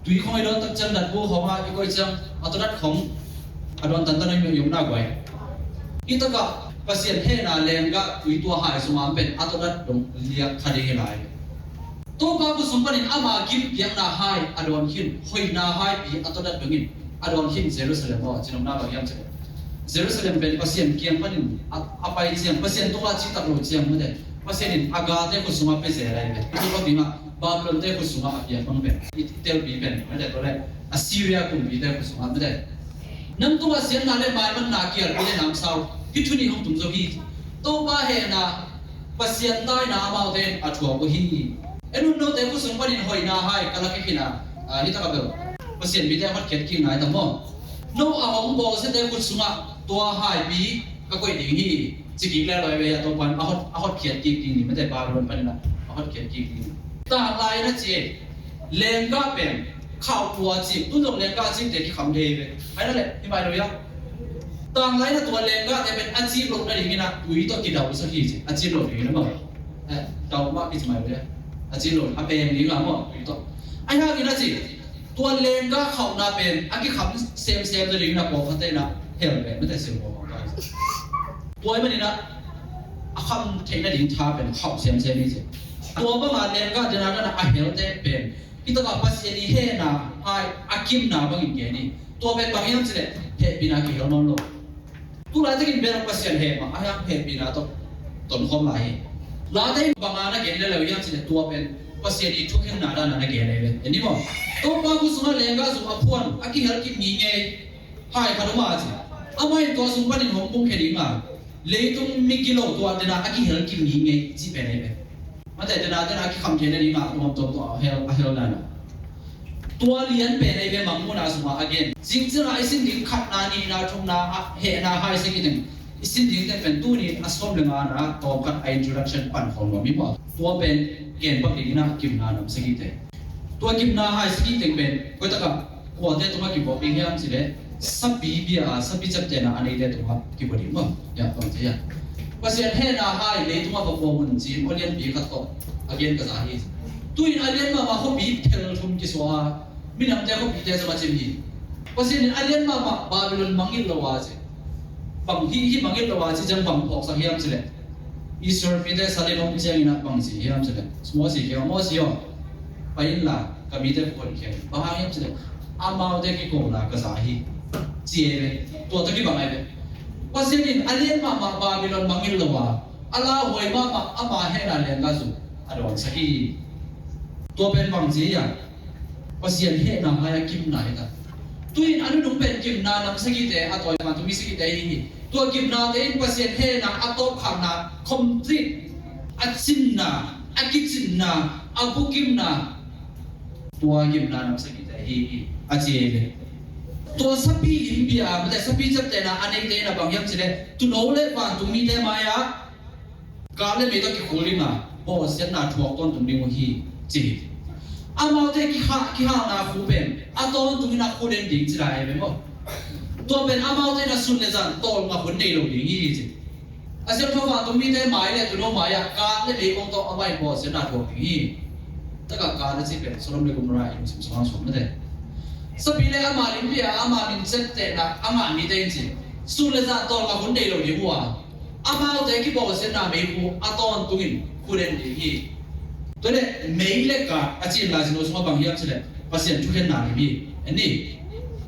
Tui khong i dawn tak ciang, datbu khong ah i koih ciang, a tawdat khong a dawn tantan a i omna guai. Hi takah Pasian hehna lenggah tui tua hai sungah pen a tawdat dong liak kha ding hi lai. Topa khut sung panin ama gim piakna hai a dawn khin, hoihna haipi a tawdat dongin a dawn khin Jerusalem aw, ci nopna bang hiam cih leh, Jerusalem pen Pasian kiang panin a, a pai ciang, Pasian tungah citak lo ciang, mate, Pasian in a galte khut sungah pia zel lai ve. Tua bang dingah Babylon te khut sungah a piak bang pen, i telpi pen, mate, tua leh Assyria kumpite khut sungah, mate. Nang tungah siatna le maimanna kialpi le namsau, hih thu nih hong tung zo hi. Topa hehna, Pasian taina amaute in a thuak uh hi. En un, note khut sung panin hoihna hai ka la kikhin a, a, hi takah bel Pasian mite a hotkhiat kik nai ta maw. No a hong bawlsiate khut sungah tua haipi ka koih ding hi. Ci kik le loi ve a, Topa in a hot, a hotkhiat kik ding hi, mate, Babylon panin a hotkhiat kik ding hi. Tanglai in a ci, lenggah pen khauh tua ci, tun zong lenggah cite kikham thei ve. Hai na le, hi mai lo ia. Tanglai in a tua lenggahte pen a cip loh nadingin a tui tawh kidausak hi ci, a cip loh dingin a maw. Eh, dau mah kici mai lo ia. A cip loh, a peng ding a maw, tui tawh. Ahi hangin a ci, tua lenggah khauhna pen a kikham semsem nadingin a pawlkhatte in a hell pen, mate, sim pawlkhat. Tua ahih manin a, a kham theih nading tha pen khauh semsem hi ci. Tua banga lenggah dena dana a hellte pen, hi takah Pasian i hehna hai a kimna bangin gen hi. Tua pen bang hiam cih leh, hehpihna kihel nawn lo. Tu laitakin bel Pasian heh mah, a hiang hehpihna tawh tonkhawm lai hi. Late in banga na gen leleu hiam cih leh, tua pen Pasian i thukhenna dana na gen ahi ve, en ni maw. Topa khut sungah lenggah zu a phuan, a kihel kim mi ngei hai khat om a ci. Amah in tua sung panin hong pungkhia ding a, leitung migilo tua dena a kihel kim mi ngei cih pen ahi ve. Mate, dena, dena a kikham thei nading a, tuamtuam tua a hel, a hel dan a. Tua lian pen ahi ve, Mangmuhna sungah a gen. Zingciang a i sin ding khatna, nihna, thumna, a hehna hai sagih teng i sin ding teng pen tuni a sawm le ngana tawmkhat a introduction pan khawm nuam hi maw. Tua pen gen pak dingin a kimna nam sagihte. Tua kimna hai sagih teng pen koi takah kuate tungah kibuak ding hiam cih leh, sapi bia a, sapi ciaptehna a neite tungah kibuak ding maw. Ya, bang ci a. Pasian hehna hai leitungah va kuang un ci-in aw lianpi khat tawh a gen ka za hi. Tu-in a lian mahmah khuapi phel thum kisuah a, minamte khuapite zong a cim hi. Pasian in a lian mahmah Babylon mangngilh lo a ci. Bang hi, hi mangngilh lo a ci ciang bang phawksak hiam cileh, Israel mite Salem hong ciangin ah bang ci hiam cileh, Mosi kiang, Mosi aw, pai inla ka mite phuankhia in. Bang hang hiam cileh, amaute kikona ka za hi, ci ei ve. Tua tawh kibang ei ve. Pasian in a lian mahmah Babylon mangngilh lo a, a lauhuai mahmah ama hehna lian ka zong a dawnsak hi. Tua pen bang ci hiam? Pasian hehna hai a kimna hi ta. Tu-in a nunung pen kimna nam sagihte a tawi, vantungmi sagihte hi hi. Tua kimnate in Pasian hehna a tawpkhakna, complete, a cinna, a kicinna, a bukimna, tua kimna nam sagihte hi hi, a ci ei ve. Tua sapi limpi a, mate, sapi ciaptehna a neite in a bang hiam cileh, tuuno le vantungmite mai-ah kat le mei tawh kikhul ding a, bawlsiatna thuak tawntung ding uh hi, ci hi. Amaute kiha-, kihalna khu pen a tawntungin a khut en ding ci lai ve maw. Tua pen amaute in a sun le zan tawlnga hun nei lo ding hi, ci. A siangtho vantungmite mai le tuuno mai-ah kat le mei kong tawh amah in bawlsiatna thuak ding hi. Taka kat a ci pen Sodom le Gomorrah i lungsim sungah suang mate. Sapi le ama limpi a, ama min ciaptehna a ngah mite in ci, sun le zan tawlnga hun nei lo ding uh a, amaute kibawlsiatna meikhu a tawntungin khut en ding hi. Tua le mei le kat a ci-in Lai Siangtho sungah bang hiam cileh, Pasian thukhenna lim hi. En ni.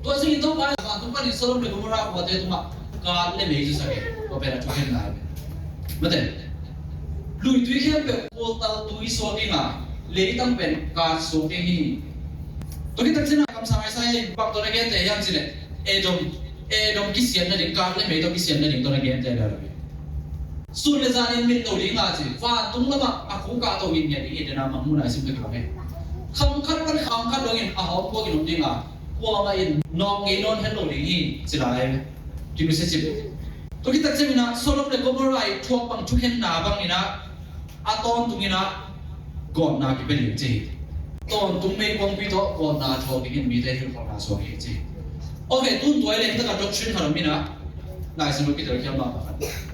Tua zingin Topa in vantung panin Sodom le Gomorrah khuate tungah kat le mei zu sak hi. Tua pen a thukhenna hi. Mate. Luitui khempeuh kultal tui suak ding a, leitang pen kat suak ding hi. Tua khit tak ciangin kamsang Isaiah in bang tawh na gente hiam cileh, Edom, Edom kisiat nading, kat le mei tawh kisiat nading tawh na gente lel hi. Sun le zanin mit lo ding a ci, vantung lamah a khukah tawh in ngiat ding hi, dena Mangmuhna i sim dek lo hi. Khang khat pan khang khat dongin a hawm puakin om ding a, kuamah in nawk ngei nawn het lo ding hi, ci lai. Kinusia cip. Tua khit tak ciangin ah Sodom le Gomorrah i thuak bang thukhenna bangin ah a tawntungin ah gawtna kipia ding ci hi. Tawntung meikuangpi tawh gawtna thuak dingin mite hilhkholhna suak hi ci hi. Ok, tun tua i leh taka doctrine khat om in ah, Lai Siangtho kitel khial mahmah khat.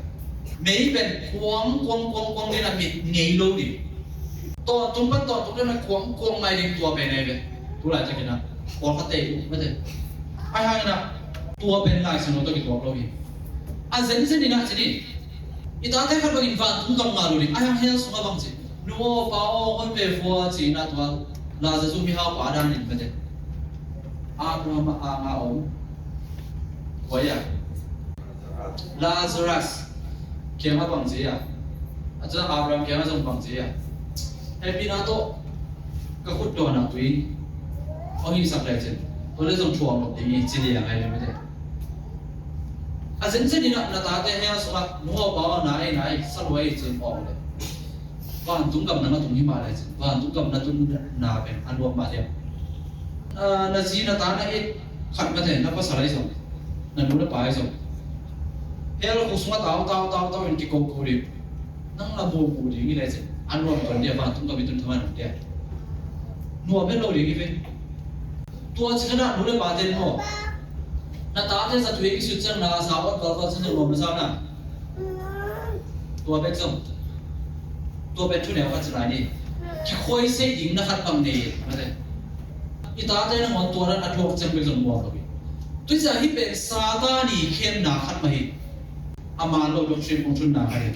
Mei pen kuang kuang kuang kuang ding a, mit ngei lo ding. Tawntung pan tawntung ding a kuang kuang mai ding, tua pen ei ve. Tulaitakin ah pawlkhatte i uh mate. Ahih hangin ah tua pen Lai Siangtho tawh kituak lo hi. A zenzen in ah ci ni. I tate khat bangin vantung gam ngah lo ding. Ahih hang hell sungah bang ci, nu aw pa aw hon ve vua ci-in ah tua Lazarus mihaupa danin mate. Abraham a anga om, kua ia? Lazarus kiangah bang ci ia? A cun Abraham kiangah zong bang ci ia? Hehpihna tawh ka khut dawnah tui hong hihsak lecin tua le zong thuak lo ding hi, ci liang ai le mate. A zenzen in ah na tate hell sungah nu aw pa aw, na ei na ei, sa lua ei ci-in awng le, vantung gam nang a tung hi mah lecin vantung gam na tunna pen a nuam mah liang. Na, na zi na ta na it khat mate, na pasal ahi zong, na nu na pa ahi zong, hell khuk sungah tau tau tau tau in kiko ko ding. Nang na muh muh ding hi lecin a nuam tuan dia, vantung gam i tun thaman dia. Nuam het lo ding hi ve. Tua ci khat ah nu le pate in maw, na tate zatui kisut ciang na sa awt valval ciang nuam na sa na. Tua bek zong, tua bek thuneu khat ci lai ni. Kikhuaisei ding na khat bang nei mate. I tate nangawn tua dan a thuak ciang bek zong nuam lo hi. Tuisa hih pen Satan i khemna khat mah hi. A man lo doctrine kong thunna khat hi.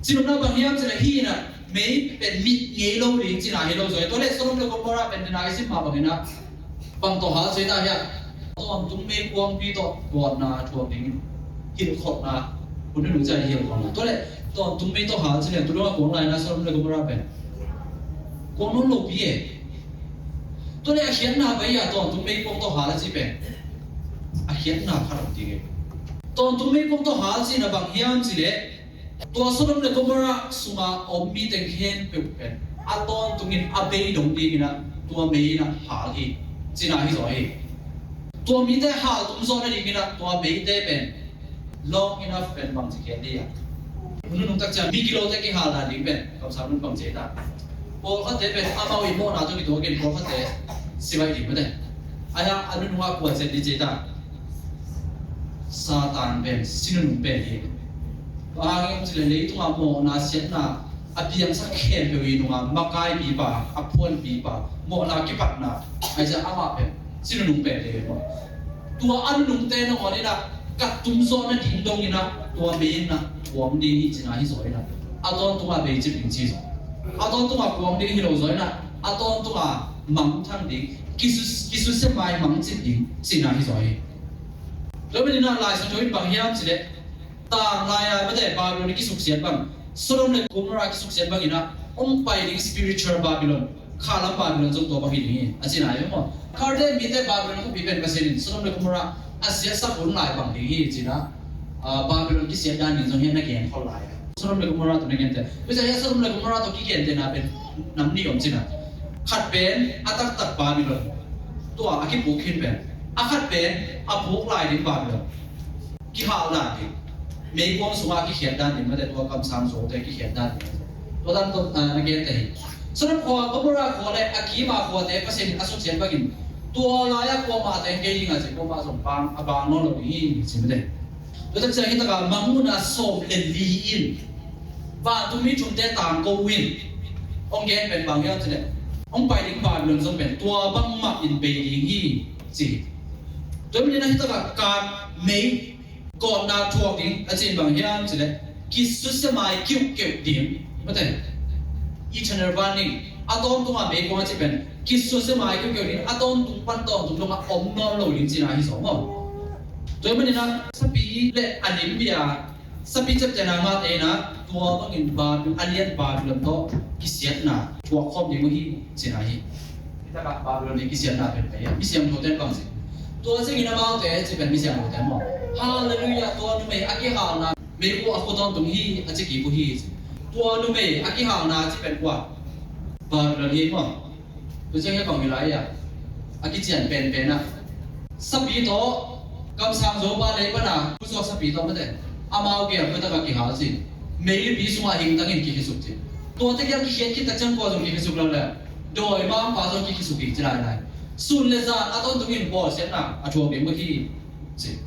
Cinopna bang hiam cih leh hih in ah mei pen mit ngei lo ding cihna hi lo zaw hi. Tua leh Sodom le Gomorrah pen dena i sim mah bangin ah bang tawh hal ci ta hiam? Tawntung meikuangpi tawh gawtna thuak dingin hilhkholhna, hun nunu ciang hilhkholhna. Tua leh tawntung mei tawh hal ci leng tu dong a kuang lai na Sodom le Gomorrah pen kuang nawn lopi e. Tua leh a khiatna pai a tawntung meikuang tawh hal a ci pen a khiatna phat om ding e. Tawntung meikuang tawh hal cihna bang hiam cih leh tua Sodom le Gomorrah sunga om mi teng khempeuh pen a tawntungin a bei dong dingin ah tua mei in ah hal hi, cihna hi zaw hi. Tua mite hal tum zawh nadingin ah tua meite pen long enough pen bangci khiat ding a. Nunung tak ciang mi kilote kihalna ding pen kamsang nun bangci ta. Pawlkhatte pen amau i mawhna tawh kituakin pawlkhatte sivaih ding mate. Ahi a nunung ah kua ciat ding ci ta. Satan pen si nunung pen hi. Bang hang hiam cih leh leitungah mawhna siatna a piangsak khempeuh i nungah makaipipa, a phuanpipa, mawhna kipatna, ahi zongin amah pen si nunung pen hi maw. Tua a nunungte nangawn in ah ka tumzawhna ding dong in ah tua mei in ah kuang ding hi cihna hi zaw in ah, a tawntungah bei cip ding ci zaw. A tawntungah kuang ding hi lo zaw in ah, a tawntungah mangthang ding, kisu, kisusia mai mangcip ding cihna hi zaw hi. Tua manin ah Lai Siangtho in bang hiam cih leh, tang lai-a mate Babylon i kisuksiat bang, Sodom le Gomorrah kisuksiat bang in ah hong pai ding spiritual Babylon, khalam Babylon zong tua bang hi ding hi, a cihna hi maw. Khalde mite Babylon khuapi pen Pasian in Sodom le Gomorrah a siatsak hun lai bang ding hi cihna, ah, Babylon kisiat dan ding zong hi a, na gen khol lai. Sodom le Gomorrah tawh na gente. Tua ciang hiah Sodom le Gomorrah tawh kigentehna pen nam nih om cihna. Khat pen a taktak Babylon, tua a kipuk khin pen. A khat pen a puk lai ding Babylon. Kihal dan ding. Meikuang sungah kikhiat dan ding, mate tua kamsang zote kikhiat dan ding. Tua dan tawh, ah, na gente hi. Sodom khua, Gomorrah khua le a kima khuate Pasian in a suksiat bangin, tua lai-a kuamah teng kei ding a ci, kuamah zong bang, a bang nawn lo ding hi, ci mate. Tua tak ciang hi takah Mangmuhna sawm le li in, vantungmi thumte tangko in, hong gen pen bang hiam cih leh, hong pai ding Babylon zong pen tua bangmah in bei ding hi, ci. Tua manin ah hi takah kat mei, gawtna thuak ding a cih in bang hiam cih leh, kisusia mai kiuhkeuh ding, mate, eternal burning, a tawntungah meikuang a cih pen kisusia mai kiuhkeuh ding, a tawntung pan tawntung dongah om nawn lo ding cihna hi zaw maw. Tua manin ah sapi le a limbia, sapi ciaptehna ngahte in ah tua bangin Babyl-, a lian Babylon tawh kisiatna thuak khawm ding uh hi cihna hi. Hi takah Babylon i kisiatna pen pai a, mi siangthote in bang ci? Tua ciangin amaute ci pen mi siangthote maw. Halleluiah, tua numei a kihalna, meikuang a khua tawntung hi a ci kik uh hi ci. Tua numei a kihalna ci pen kua? Babylon hi maw. Tua ciang hi a bang hi lai a, a kician penpen ah, sapi tawh, kamsang zopa lei pana khusuak sapi tawh mate, amau gel khuatak a kihal ci. Meilipi sungah hingtangin kikhesuk ci. Tuate kiang kikhiat khit tak ciang kua zong kikhesuk lo le, dawimangpa zong kikhesuk hi ci lailai. Sun le zan a tawntungin bawlsiatna a thuak ding uh hi ci.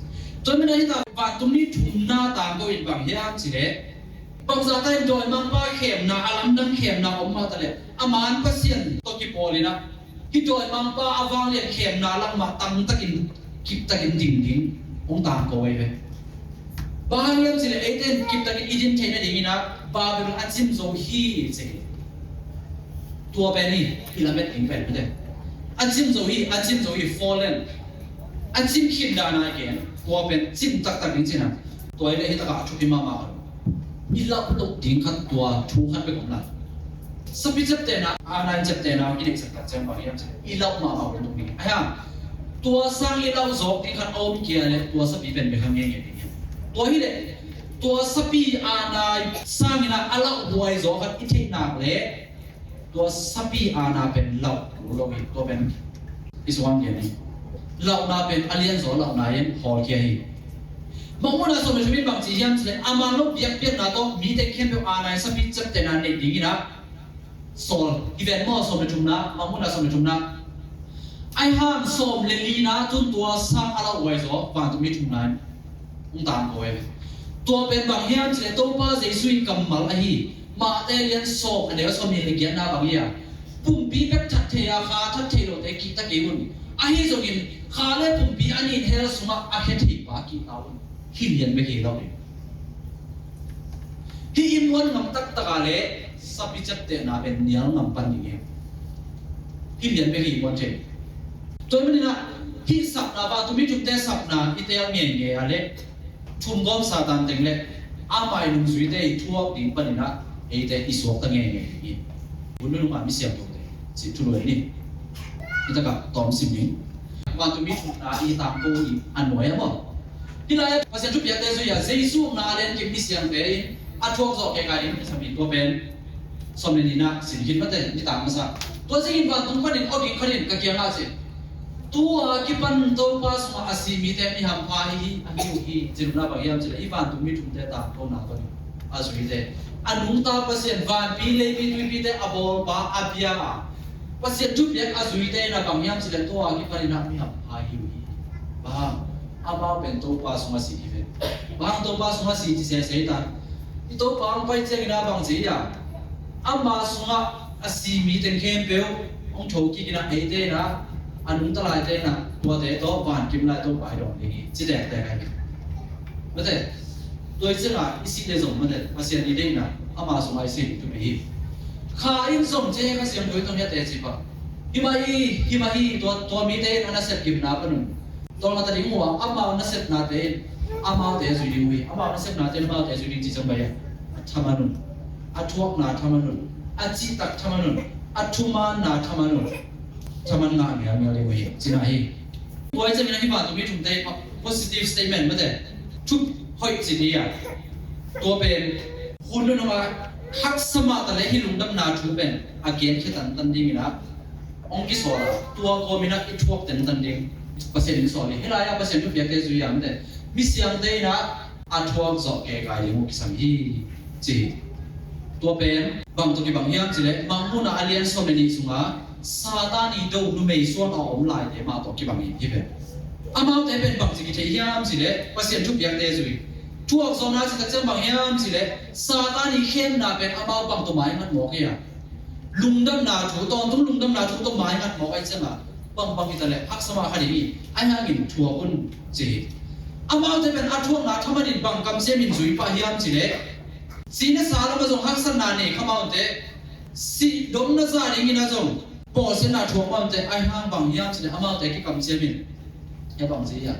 Tua manin ah hi ta, vantungmi thumna tangko in bang hiam cih leh, bangzah ta in dawimangpa khemna, a lamdang khemna om mah ta leh, a man Pasian tawh kipawl in ah, hih dawimangpa a vanglian khemna langmah tangtakin, kiptakin ding ding hong tangko ahi ve. Bang hang hiam cih leh eite in kiptakin i din theih nadingin ah Babylon a cim zo hi ci hi. Tua pen hi, i lamet ding pen mate. A cim zo hi, a cim zo hi, fallen. A cim khin dan a gen, tua pen cim taktak ding cihna. Tua hi leh hi takah a thupi mahmah. I lauh loh ding khat, tua thu khat bek om lai. Sapi ciaptehna, aana in ciaptehna kineihsak tak ciang bang hiam cih leh, i lauh mahmah uh tung ding. Ahi hang, tua sang i lauh zawk ding khat a om kei leh, tua sapi pen bek hang ngeingei ding hi. Tua hi leh, tua sapi aana sangin ah a lauh huai zaw khat i theih nak leh, tua sapi aana pen lauh lo hi, tua pen i suang gen hi. Lauhna pen a lianzaw lauhna in hawlkhia hi. Mangmuhna sawm le thum in bang ci hiam cih leh, a man lo biakpiakna tawh mite khempeuh aana in sapi ciaptehna neih dingin ah sawl hi ven maw. Sawm le thumna, Mangmuhna sawm le thumna. Ahi hang sawm le lina tun tua sang a lauh huai zaw vantungmi thumna in hong tangko ahi ve. Tua pen bang hiam cih leh Topa Jesu i kammal ahi. Mate lian sawm, a neu sawm nih le giatna bang hi a, pumpi bek that thei a, kha that thei lote kihta kei un. Ahi zongin kha le pumpi a nih in hell sungah a khia theipa kihta un. Hih lian bek hi lo hi. Hih i muan ngam taktak a leh sapi ciaptehna pen nial ngam pan ding hi. Hih lian bek hi i muan thei. Tua manin ah hih sapna, vantungmi thumte sapna i teel ngeingei a leh, thumgawm Satan teng le amah i nungzuite i thuak ding panin ah eite i suakta ngeingei ding hi. Hun nunung ah mi siangthote cih thu lua hi ni. Hi takah tawm sim ni. Vantungmi thumna i tangko i a nuai a maw. Hih lai-ah Pasian thupiakte zui-a Jesu omna a lenkip mi siangte in a thuak zawh kei kai ding kisam hi. Tua pen sawm le nihna sin khin mate, nitak masa. Tua ciangin vantung panin aw ding khat in ka kiangah ci, tu a kipan Topa sungah a si mite mi hampha hi hi, a hi uh hi. Ci nopna bang hiam cih leh, i vantungmi thumte tangkona tawh a zuite, a nungta Pasian, vanpi leipi tuipite a bawlpa, a bia a Pasian thupiak a zuite in a bang hiam cih leh, tu a kipanin ah mi hampha hi uh hi. Bang hang? Amau pen Topa sungah si hi ve. Bang hang Topa sungah si ci sese hi ta? Topa hong pai ciangin ah bang ci hiam? Ama sungah a si mi teng khempeuh hong thokik in ah, eite in ah, a nungta laite in ah, tuate tawh vankim lai Topa i dawng ding hi, ci tektek ahi. Mate, tua hi ciangah i sih le zong mate, Pasian i deihna ama sungah i sih ding thupi hi. Kha in zong ci hi, Kha Siangtho tawh hi a teci pa. Hi mah hi, hi mah hi, tua, tua mite in a nasep gimna pan un tawlnga ta ding uh a, amau nasepnate in amaute zui ding uh hi. Amau nasepnate in amaute zui ding ci ciang bang hiam? A thaman un, a thuakna thaman un, a cihtak thaman un, a thumaanna thaman un, thaman ngah ngialngial ding uh hi, cihna hi. Tua hi ciangin ah hih vantung mi thumte, positive statement mate, thu hoih ci ding a, tua pen hun nunung a haksa mah ta leh hih lungdamna thu pen a genkhia tantan dingin ah hong kisawl a, tua kawmin ah i thuak tantan ding Pasian in sawl hi. Hih lai-ah Pasian thupiakte zui a mate, misiangte in ah a thuak zawh kekai ding uh kisam hi, ci hi. Tua pen bang tawh kibang hiam ci leh, Mangmuhna a lian sawm le nih sungah Satan i do numei suan a om laite mah tawh kibang hi, hi pen. Amaute pen bang ci kithei hiam ci leh, Pasian thupiakte zui. Thuak zawhna cih tak ciang bang hiam ci leh, Satan i khemna pen amau bang tawh maingat mawk hi a, lungdamna thu, tawntung lungdamna thu tawh maingat mawk ahih ciangin, bangbang hi ta leh haksa mah kha ding hi, ahi hangin thuak un, ci hi. Amaute pen a thuakna thaman in bang kamciam in zui pah hiam ci leh, sihna sa lamah zong haksatna nei kha mah unte, sih dong na zah dingin ah zong bawlsiatna thuak mah unte, ahi hang bang hiam ci leh amaute kikamciam in, hia bang ci hiam?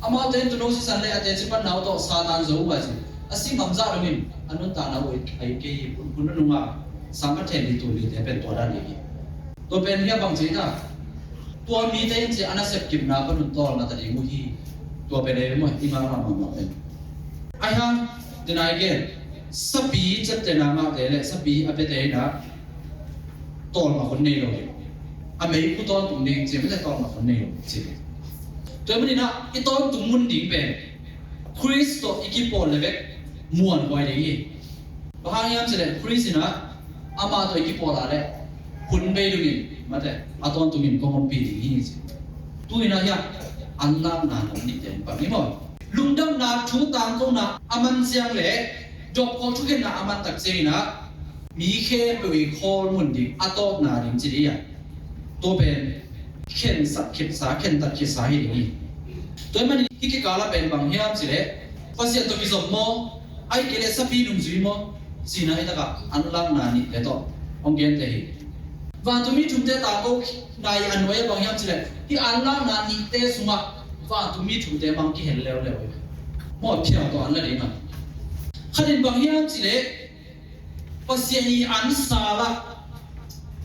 Amaute in tuuno sisan le a teci panna uh tawh Satan zo uh a ci. A si ngam zah dongin a nuntakna uh a it kei hi. Hun, hun nunung a sang a then ding tul lite pen tua dan ding hi. Tua pen hia bang ci ta? Tua mite in ci a nasep gimna pan un tawlnga ta ding uh hi. Tua pen ei maw, i ngah mahmah pen. Ahi hang, den ai gen, sapi ciaptehna ngahte le sapi a piate in ah tawlnga hun nei lo ding. A meikhu tawntung ding ci mate, tawlnga hun nei lo ding ci. Tua ahih manin ah i tawntung mun ding pen Khrist tawh i kipawl le bek muanhuai ding hi. Bang hang hiam ci leh Khrist in ah amah tawh i kipawl a leh hun bei dongin mate, a tawntungin kong ompih ding hi, ci. Tu-in ah hiah an lakna nam nihte in bang hi maw? Lungdamna thu tangkona a man ciang le dopkhol thukhenna a man tak ciangin ah mi khempeuh i khawl mun ding, a tawpna ding ci ding a, tua pen khensat khitsa, khentat khitsa hi ding hi. Tua ahih manin hih kikal ah pen bang hiam ci leh, Pasian tawh kizom maw, ahih kei leh sapi nungzui maw, cihna hi takah an lakna nihte tawh hong gente hi. Vantung mi thumte tangkona i a nuai ah bang hiam ci leh, hih an lakna nihte sungah vantung mi thumte mang kihel leuleu hi. Maw, phial tawh an la ding a. Khat in bang hiam ci leh, Pasian i an sal ah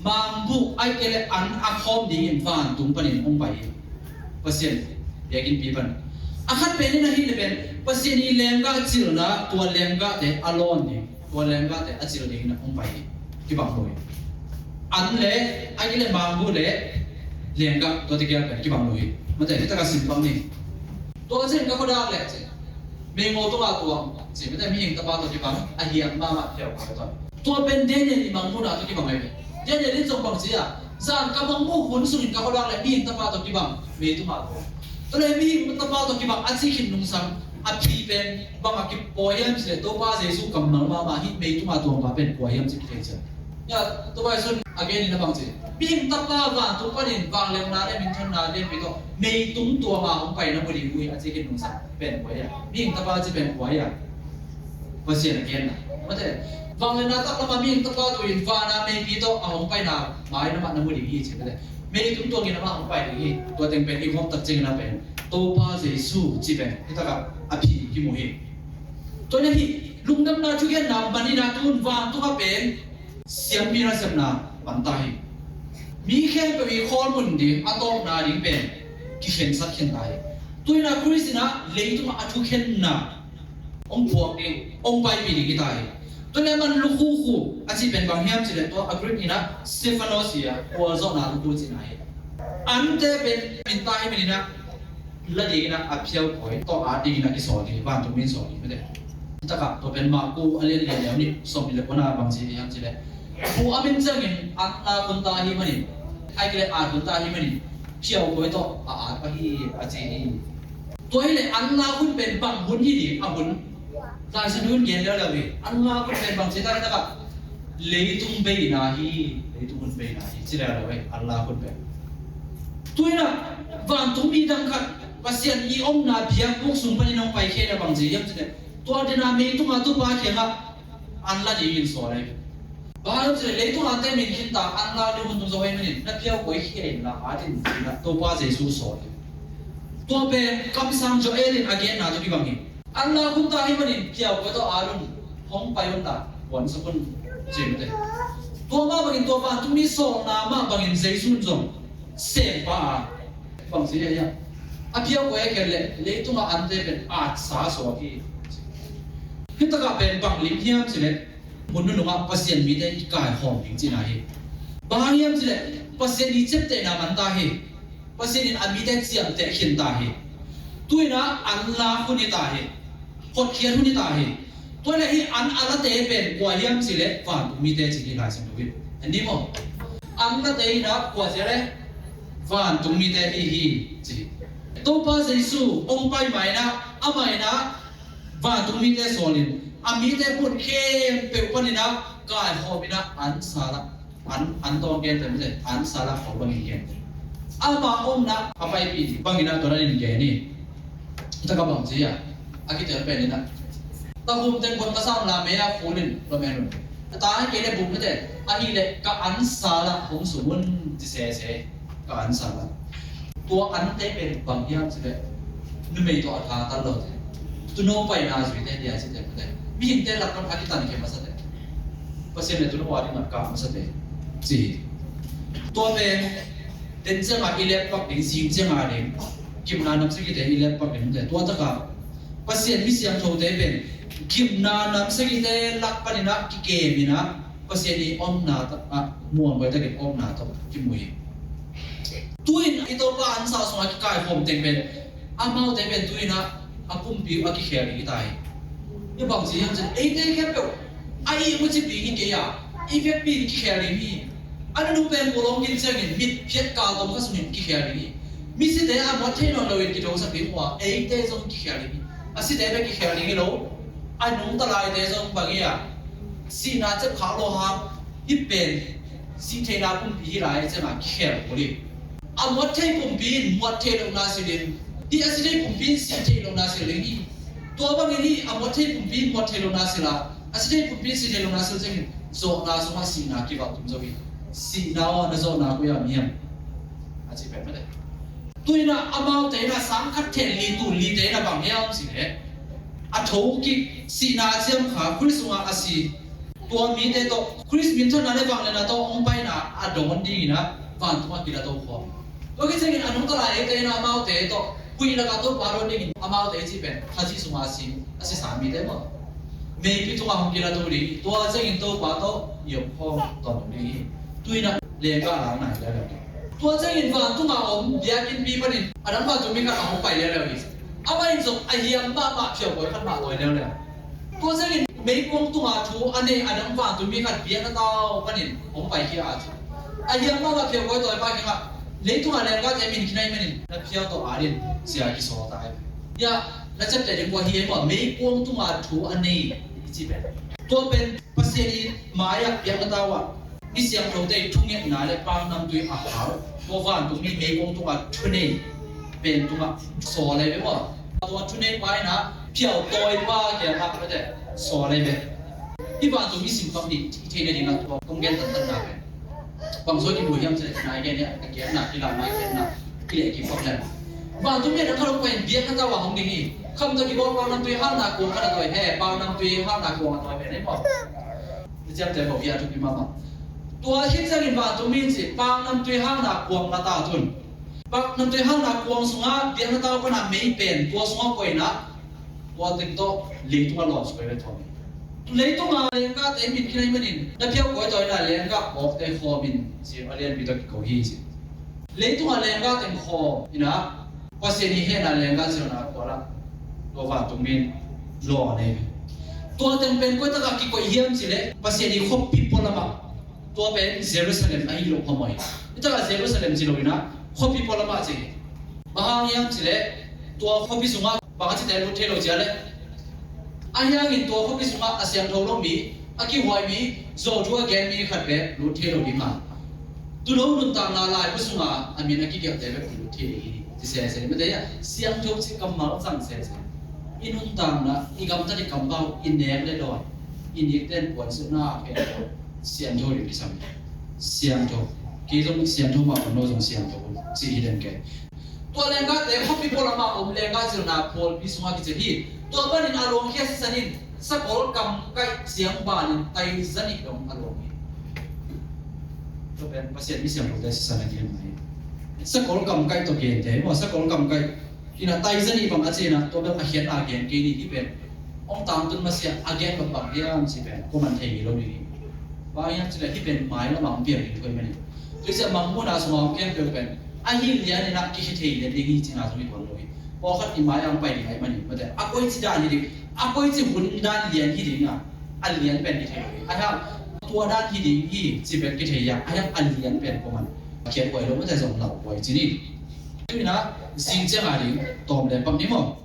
mangbuh ahih kei leh an a khawm dingin vantung panin hong pai hi. Pasian biakinnpi pan. A khat pen in ahih leh pen Pasian i lenggah cilna, tua lenggahte a lawn ding, tua lenggahte a cil dingin a hong pai hi. Kibang lo hi. An le, ahih kei leh mangbuh le lenggah, tua te kia pen kibang lo hi. Mate, hi takah sim bang ni. Tua cin ka khuadak leh cin, meimaw tungah tuang cin, mate, mihing tapa tawh kibang a hiam mahmah phial ka tuan. Tua pen Daniel i mangmuhna tawh kibang ahi ve. Daniel in zong bang ci a, zan ka mangmuh hun sungin ka khuadak leh mihing tapa tawh kibang, mei tungah tuang. Tua leh mihing tapa tawh kibang a cih khin nungsang, a phi pen bang a kipua hiam ci leh, Topa Jesu kammal mahmah hih mei tungah tuang pa pen kua hiam ci kithei ciang. Ya, tua bai sun a gen in a bang ci. Mihing tapa vantung panin vangliatna le minthonna lianpi tawh meitung tuama hong pai na mu ding uh hi a ci khin nungsang pen kua hi a? Mihing tapa ci pen kua hi a? Pasian a genna. Mate, vangliatna taklamah mihing tapa tu-in vana meipi tawh a hong paina mai na mah na mu ding hi ci mate. Meitung tuangin amah hong pai ding hi. Tua teng pen i hawm tak ciangin a pen Topa Jesu ci pen hi takah a phi kimu hi. Tua hi a, hih lungdamna thugenna manin a tun vantung a pen siampi nasepna man ta hi. Mi khempeuh i khawl mun ding, a tawpna ding pen kikhensat khin ta hi. Tu-in a Khrist in a leitungah a thukhenna hong puak ding, hong paipih ding hi ta hi. Tu-in a man lukhukhu a cih pen bang hiam cih leh tua a Greek in a Stephanos hi a, pualzawhna lukhu cihna hi. Ante pen min ta hi manin a la dingin a phial khuai tawh at dingin a kisawl ding, vantung min sawl ding mate. Takah tua pen Marku a lian lian neu nih sawmnih le kuana bang ci hiam cih leh, bu a min ciangin an lak hun ta hi manin, ahih kei leh at hun ta hi manin phial khuai tawh a at pah hi a ci hi. Tua hi leh an lak hun pen bang hun hi ding a hun? Lai Siangtho in gen leuleu hi. Allah khut pen bang ci ta hi takah, leitung beina hi, leitung hun beina hi, ci leuleu hi Allah khut pen. Tu-in ah vantung mi dang khat Pasian i omna biakbuk sung panin hong paikhia in ah bang ci hiam cih leh, tua dena meitungah Topa kiangah an la dingin sawl hi. Bang hang hiam cih leh leitung ante min khinta, an la ding hun tung zo ahih manin na phiau koih khia inla at in, ci-in ah Topa Jesu sawl hi. Tua pen kamsang Joel in a genna tawh kibang hi. An la khunta ahih manin phiau koih tawh at un, hong pai unla, kuansak un, ci mate. Tua mah bangin tua vantung mi sawlna mah bangin Jesu in zong sempa a, bang ci hiam, a phiau koih a khen leh leitungah ante pen atsa suak hi. Hih takah pen bang lim hiam cih leh, mun nunungah Pasian mite i kaikhawm ding cihna hi. Bang hang hiam cih leh Pasian i ciaptehna man ta hi. Pasian in a mite ciamteh khin ta hi. Tu-in ah an la hun hi ta hi. Hotkhiat hun hi ta hi. Tua leh hih an a late pen kua hiam cih leh vantung mite ci hi Lai Siangtho in. En ni maw? An late in ah kua ci leh vantung mite hi hi ci hi. Topa Jesu hong pai ma-in ah, amah in ah vantung mite sawlin, a mite mun khempeuh panin ah kaikhawm in ah an sal ah, an, an tawng gente mite an sal ah khawm bangin gente. Ama omna a paipih bangin ah tua dan in gen hi. Takah bang ci hiam, a kitel pen in ah, "Tahum teng bon ka sam la mei a khul in lawm en un. A ta kei leh buk mite, ahih leh ka an sal ah hong sum un," ci sese. Ka an sal ah. Tua ante pen bang hiam cih leh, numei tawh a tha tan lote, tuuno paina zuite, dia cite mate, mihingte lak pan a kitankhia masate, Pasian leh tuuno a ding a kah masate, ci hi. Tua pen den ciangah i letpak ding, zing ciangah ding, gimna namsakite i letpak ding mate. Tua takah Pasian mi siangthote pen gimna namsakite lak panin ah kikem in ah, Pasian i omna tawh, ah, muanhuai takin omna tawh kimu hi. Tu-in i Topa an sal sungah kikaikhawm teng pen, amaute pen tu-in ah a pumpi uh a kikhel ding hi ta hi. Hih bang ci hiam cih leh, eite khempeuh a ihmu cip ding hi kei a, i vekpi in kikhel ding hi. A nunung pen kua lawng kin ciangin mitphiat kal tom kha sungin kikhel ding hi. Misite a muat thei nawn loin kithosak ding uh a, eite zong kikhel ding hi. A site bek kikhel ding hi lo, a nungta laite zong bang hi a, sihna cep khak lo hang, hih pen sih theihna pumpi hi lai ciangah kikhel kul hi. A muat thei pumpi in muat theih lohna silh in, hih a si thei pumpi in si theih lohna silh ding hi. Tua bangin hih a muat thei pumpi in muat theih lohna silh a, a si thei pumpi in si theih lohna silh ciangin zawhna sungah sihna kivalh tum zo hi. Sihna aw, na zawhna koi-ah om hiam? A ci pen mate. Tu-in ah amaute in ah sang khat then li, tul lite in ah bang hiam cih leh, a thokik sihna a ciam kha, Khrist sungah a si, tua mite tawh Khrist minthanna leh vangliatna tawh hong paina a dawn dingin ah vantungah kilato khawm. Tua khit ciangin a nungta lai eite in ah amaute tawh huih lakah Topa dawn dingin, amaute i cih pen Khazih sungah a si, a sisa mite maw, meipi tungah hong kilato ding hi. Tua ciangin Topa tawh i omkhawm tawntung ding hi. Tu-in ah lenggah la nai leuleu hi. Tua ciangin vantungah om biakinnpi panin a dang vantung mi khat a hong pai leuleu hi. Amah in zong a hiam mahmah phiaukawi khat mah tawi leuleu. Tua ciangin meikuang tunga thu a nei a dang vantung mi khat biakna tau panin hong paikhia a ci. A hiam mahmah phiaukawi tawi pa kiangah, "Leitungah lenggahte min khin ahih manin na phiau tawh at in," ci-a kisawl ta hi. Hiah na ciapteh ding kua hi ei maw, meikuang tunga thu a nei i ci pen. Tua pen Pasian i mai-ah biakna tau ah mi siangthote i thungetna leh paknamtui a hau, tua vantungmi meikuang tungah thunei pen tungah sawl ahi ve maw. Tua thuneipa in ah phiautawipa kiangah mate sawl ahi ve. Hih vantungmi simpang ding i theih nadingah tua kong gen tantanna pen bang zong kimu hiam cih leh, nai gen hi a, a genna, kilahna, a genna, kileh kipak lem. Vantungmi a dang khat hong pai in biakna tau ah hong ding hi. Khamtawh kibawl paknamtui halna kuang khat a tawi, he, paknamtui halna kuang a tawi pen ahi maw. Ni ciamteh ko bia thupi mahmah. Tua khit ciangin vantungmi in ci, paknamtui halna kuang la ta tun. Paknamtui halna kuang sungah biakna tau pana mei pen tua sungah koih in ah, tua teng tawh leitungah lawmsuk koih ve thawm hi. Leitungah lenggahte min khin ahih manin na phiau kawi tawi in ah lenggah pawkte khawm in, ci a lianpi tawh kiko hi ci. Leitungah lenggah teng khawm in ah Pasian i hehna lenggah ci lo in ah, tua lah tua vantungmi in lawn ahi ve. Tua teng pen koi takah kikoih hiam cih leh Pasian i khuapi pualamah, tua pen Jerusalem ahi lo kha maw hi. Hih takah Jerusalem ci lo in ah khuapi pualamah ci hi. Bang hang hiam cih leh tua khuapi sungah bang a cite lut thei lo ci a leh, Ahi hangin tua khuapi sungah a siangtho lo mi, a kihuai mi, zawhtu a gen mi khat bek lut thei lo ding a, tuuno nuntakna laibu sungah a min a kigelhte bek lut thei ding hi. Ci sese, mate, siangtho cih kammal zang sese. I nuntakna, i gamtat, i kampau, i nek le dawn, i nikten puansilhna a khen siangtho ding kisam. Siangtho. Kei zong siangtho mah bang, no zong siangtho cih hi den kei. Tua lenggahte khuapi pualamah om lenggah zilna pawlpi sungah kicil hi. Tua panin a luang khia sisan in sakol kamkaih ciang banin tai zanih dong a luang hi. Tua pen Pasian mi siangthote sisan a gen mah hi. Sakol kamkaih tawh gente hi maw, sakol kamkaih. Ina tai zanih bang a cina, tua bel a khiat a gen kei ni hi pen. Hong tangtun masiah a gen bang bang hiam ci pen kuaman thei hi lo ding hi. Bang hiam cileh hih pen mai lamah hong piang ding thuai manin, tuisia mangmuhna sungah hong khempeuh pen ahi lian inah kikhia thei lian ding hi cina zong hi tuan lo hi. Pawlkhat i mai-ah hong pai ding ahi manin, mate, a koici dan hi ding, a koici hun dan lian hi ding a, a lian pen kithei lo hi. Ahi hang tua dan hi ding hi ci pen kithei a, ahi hang a lian pen kuaman a khiat huai lo, mate, zong lau huai ci ni. Tua inah zing ciang a ding tawm le pak ni maw.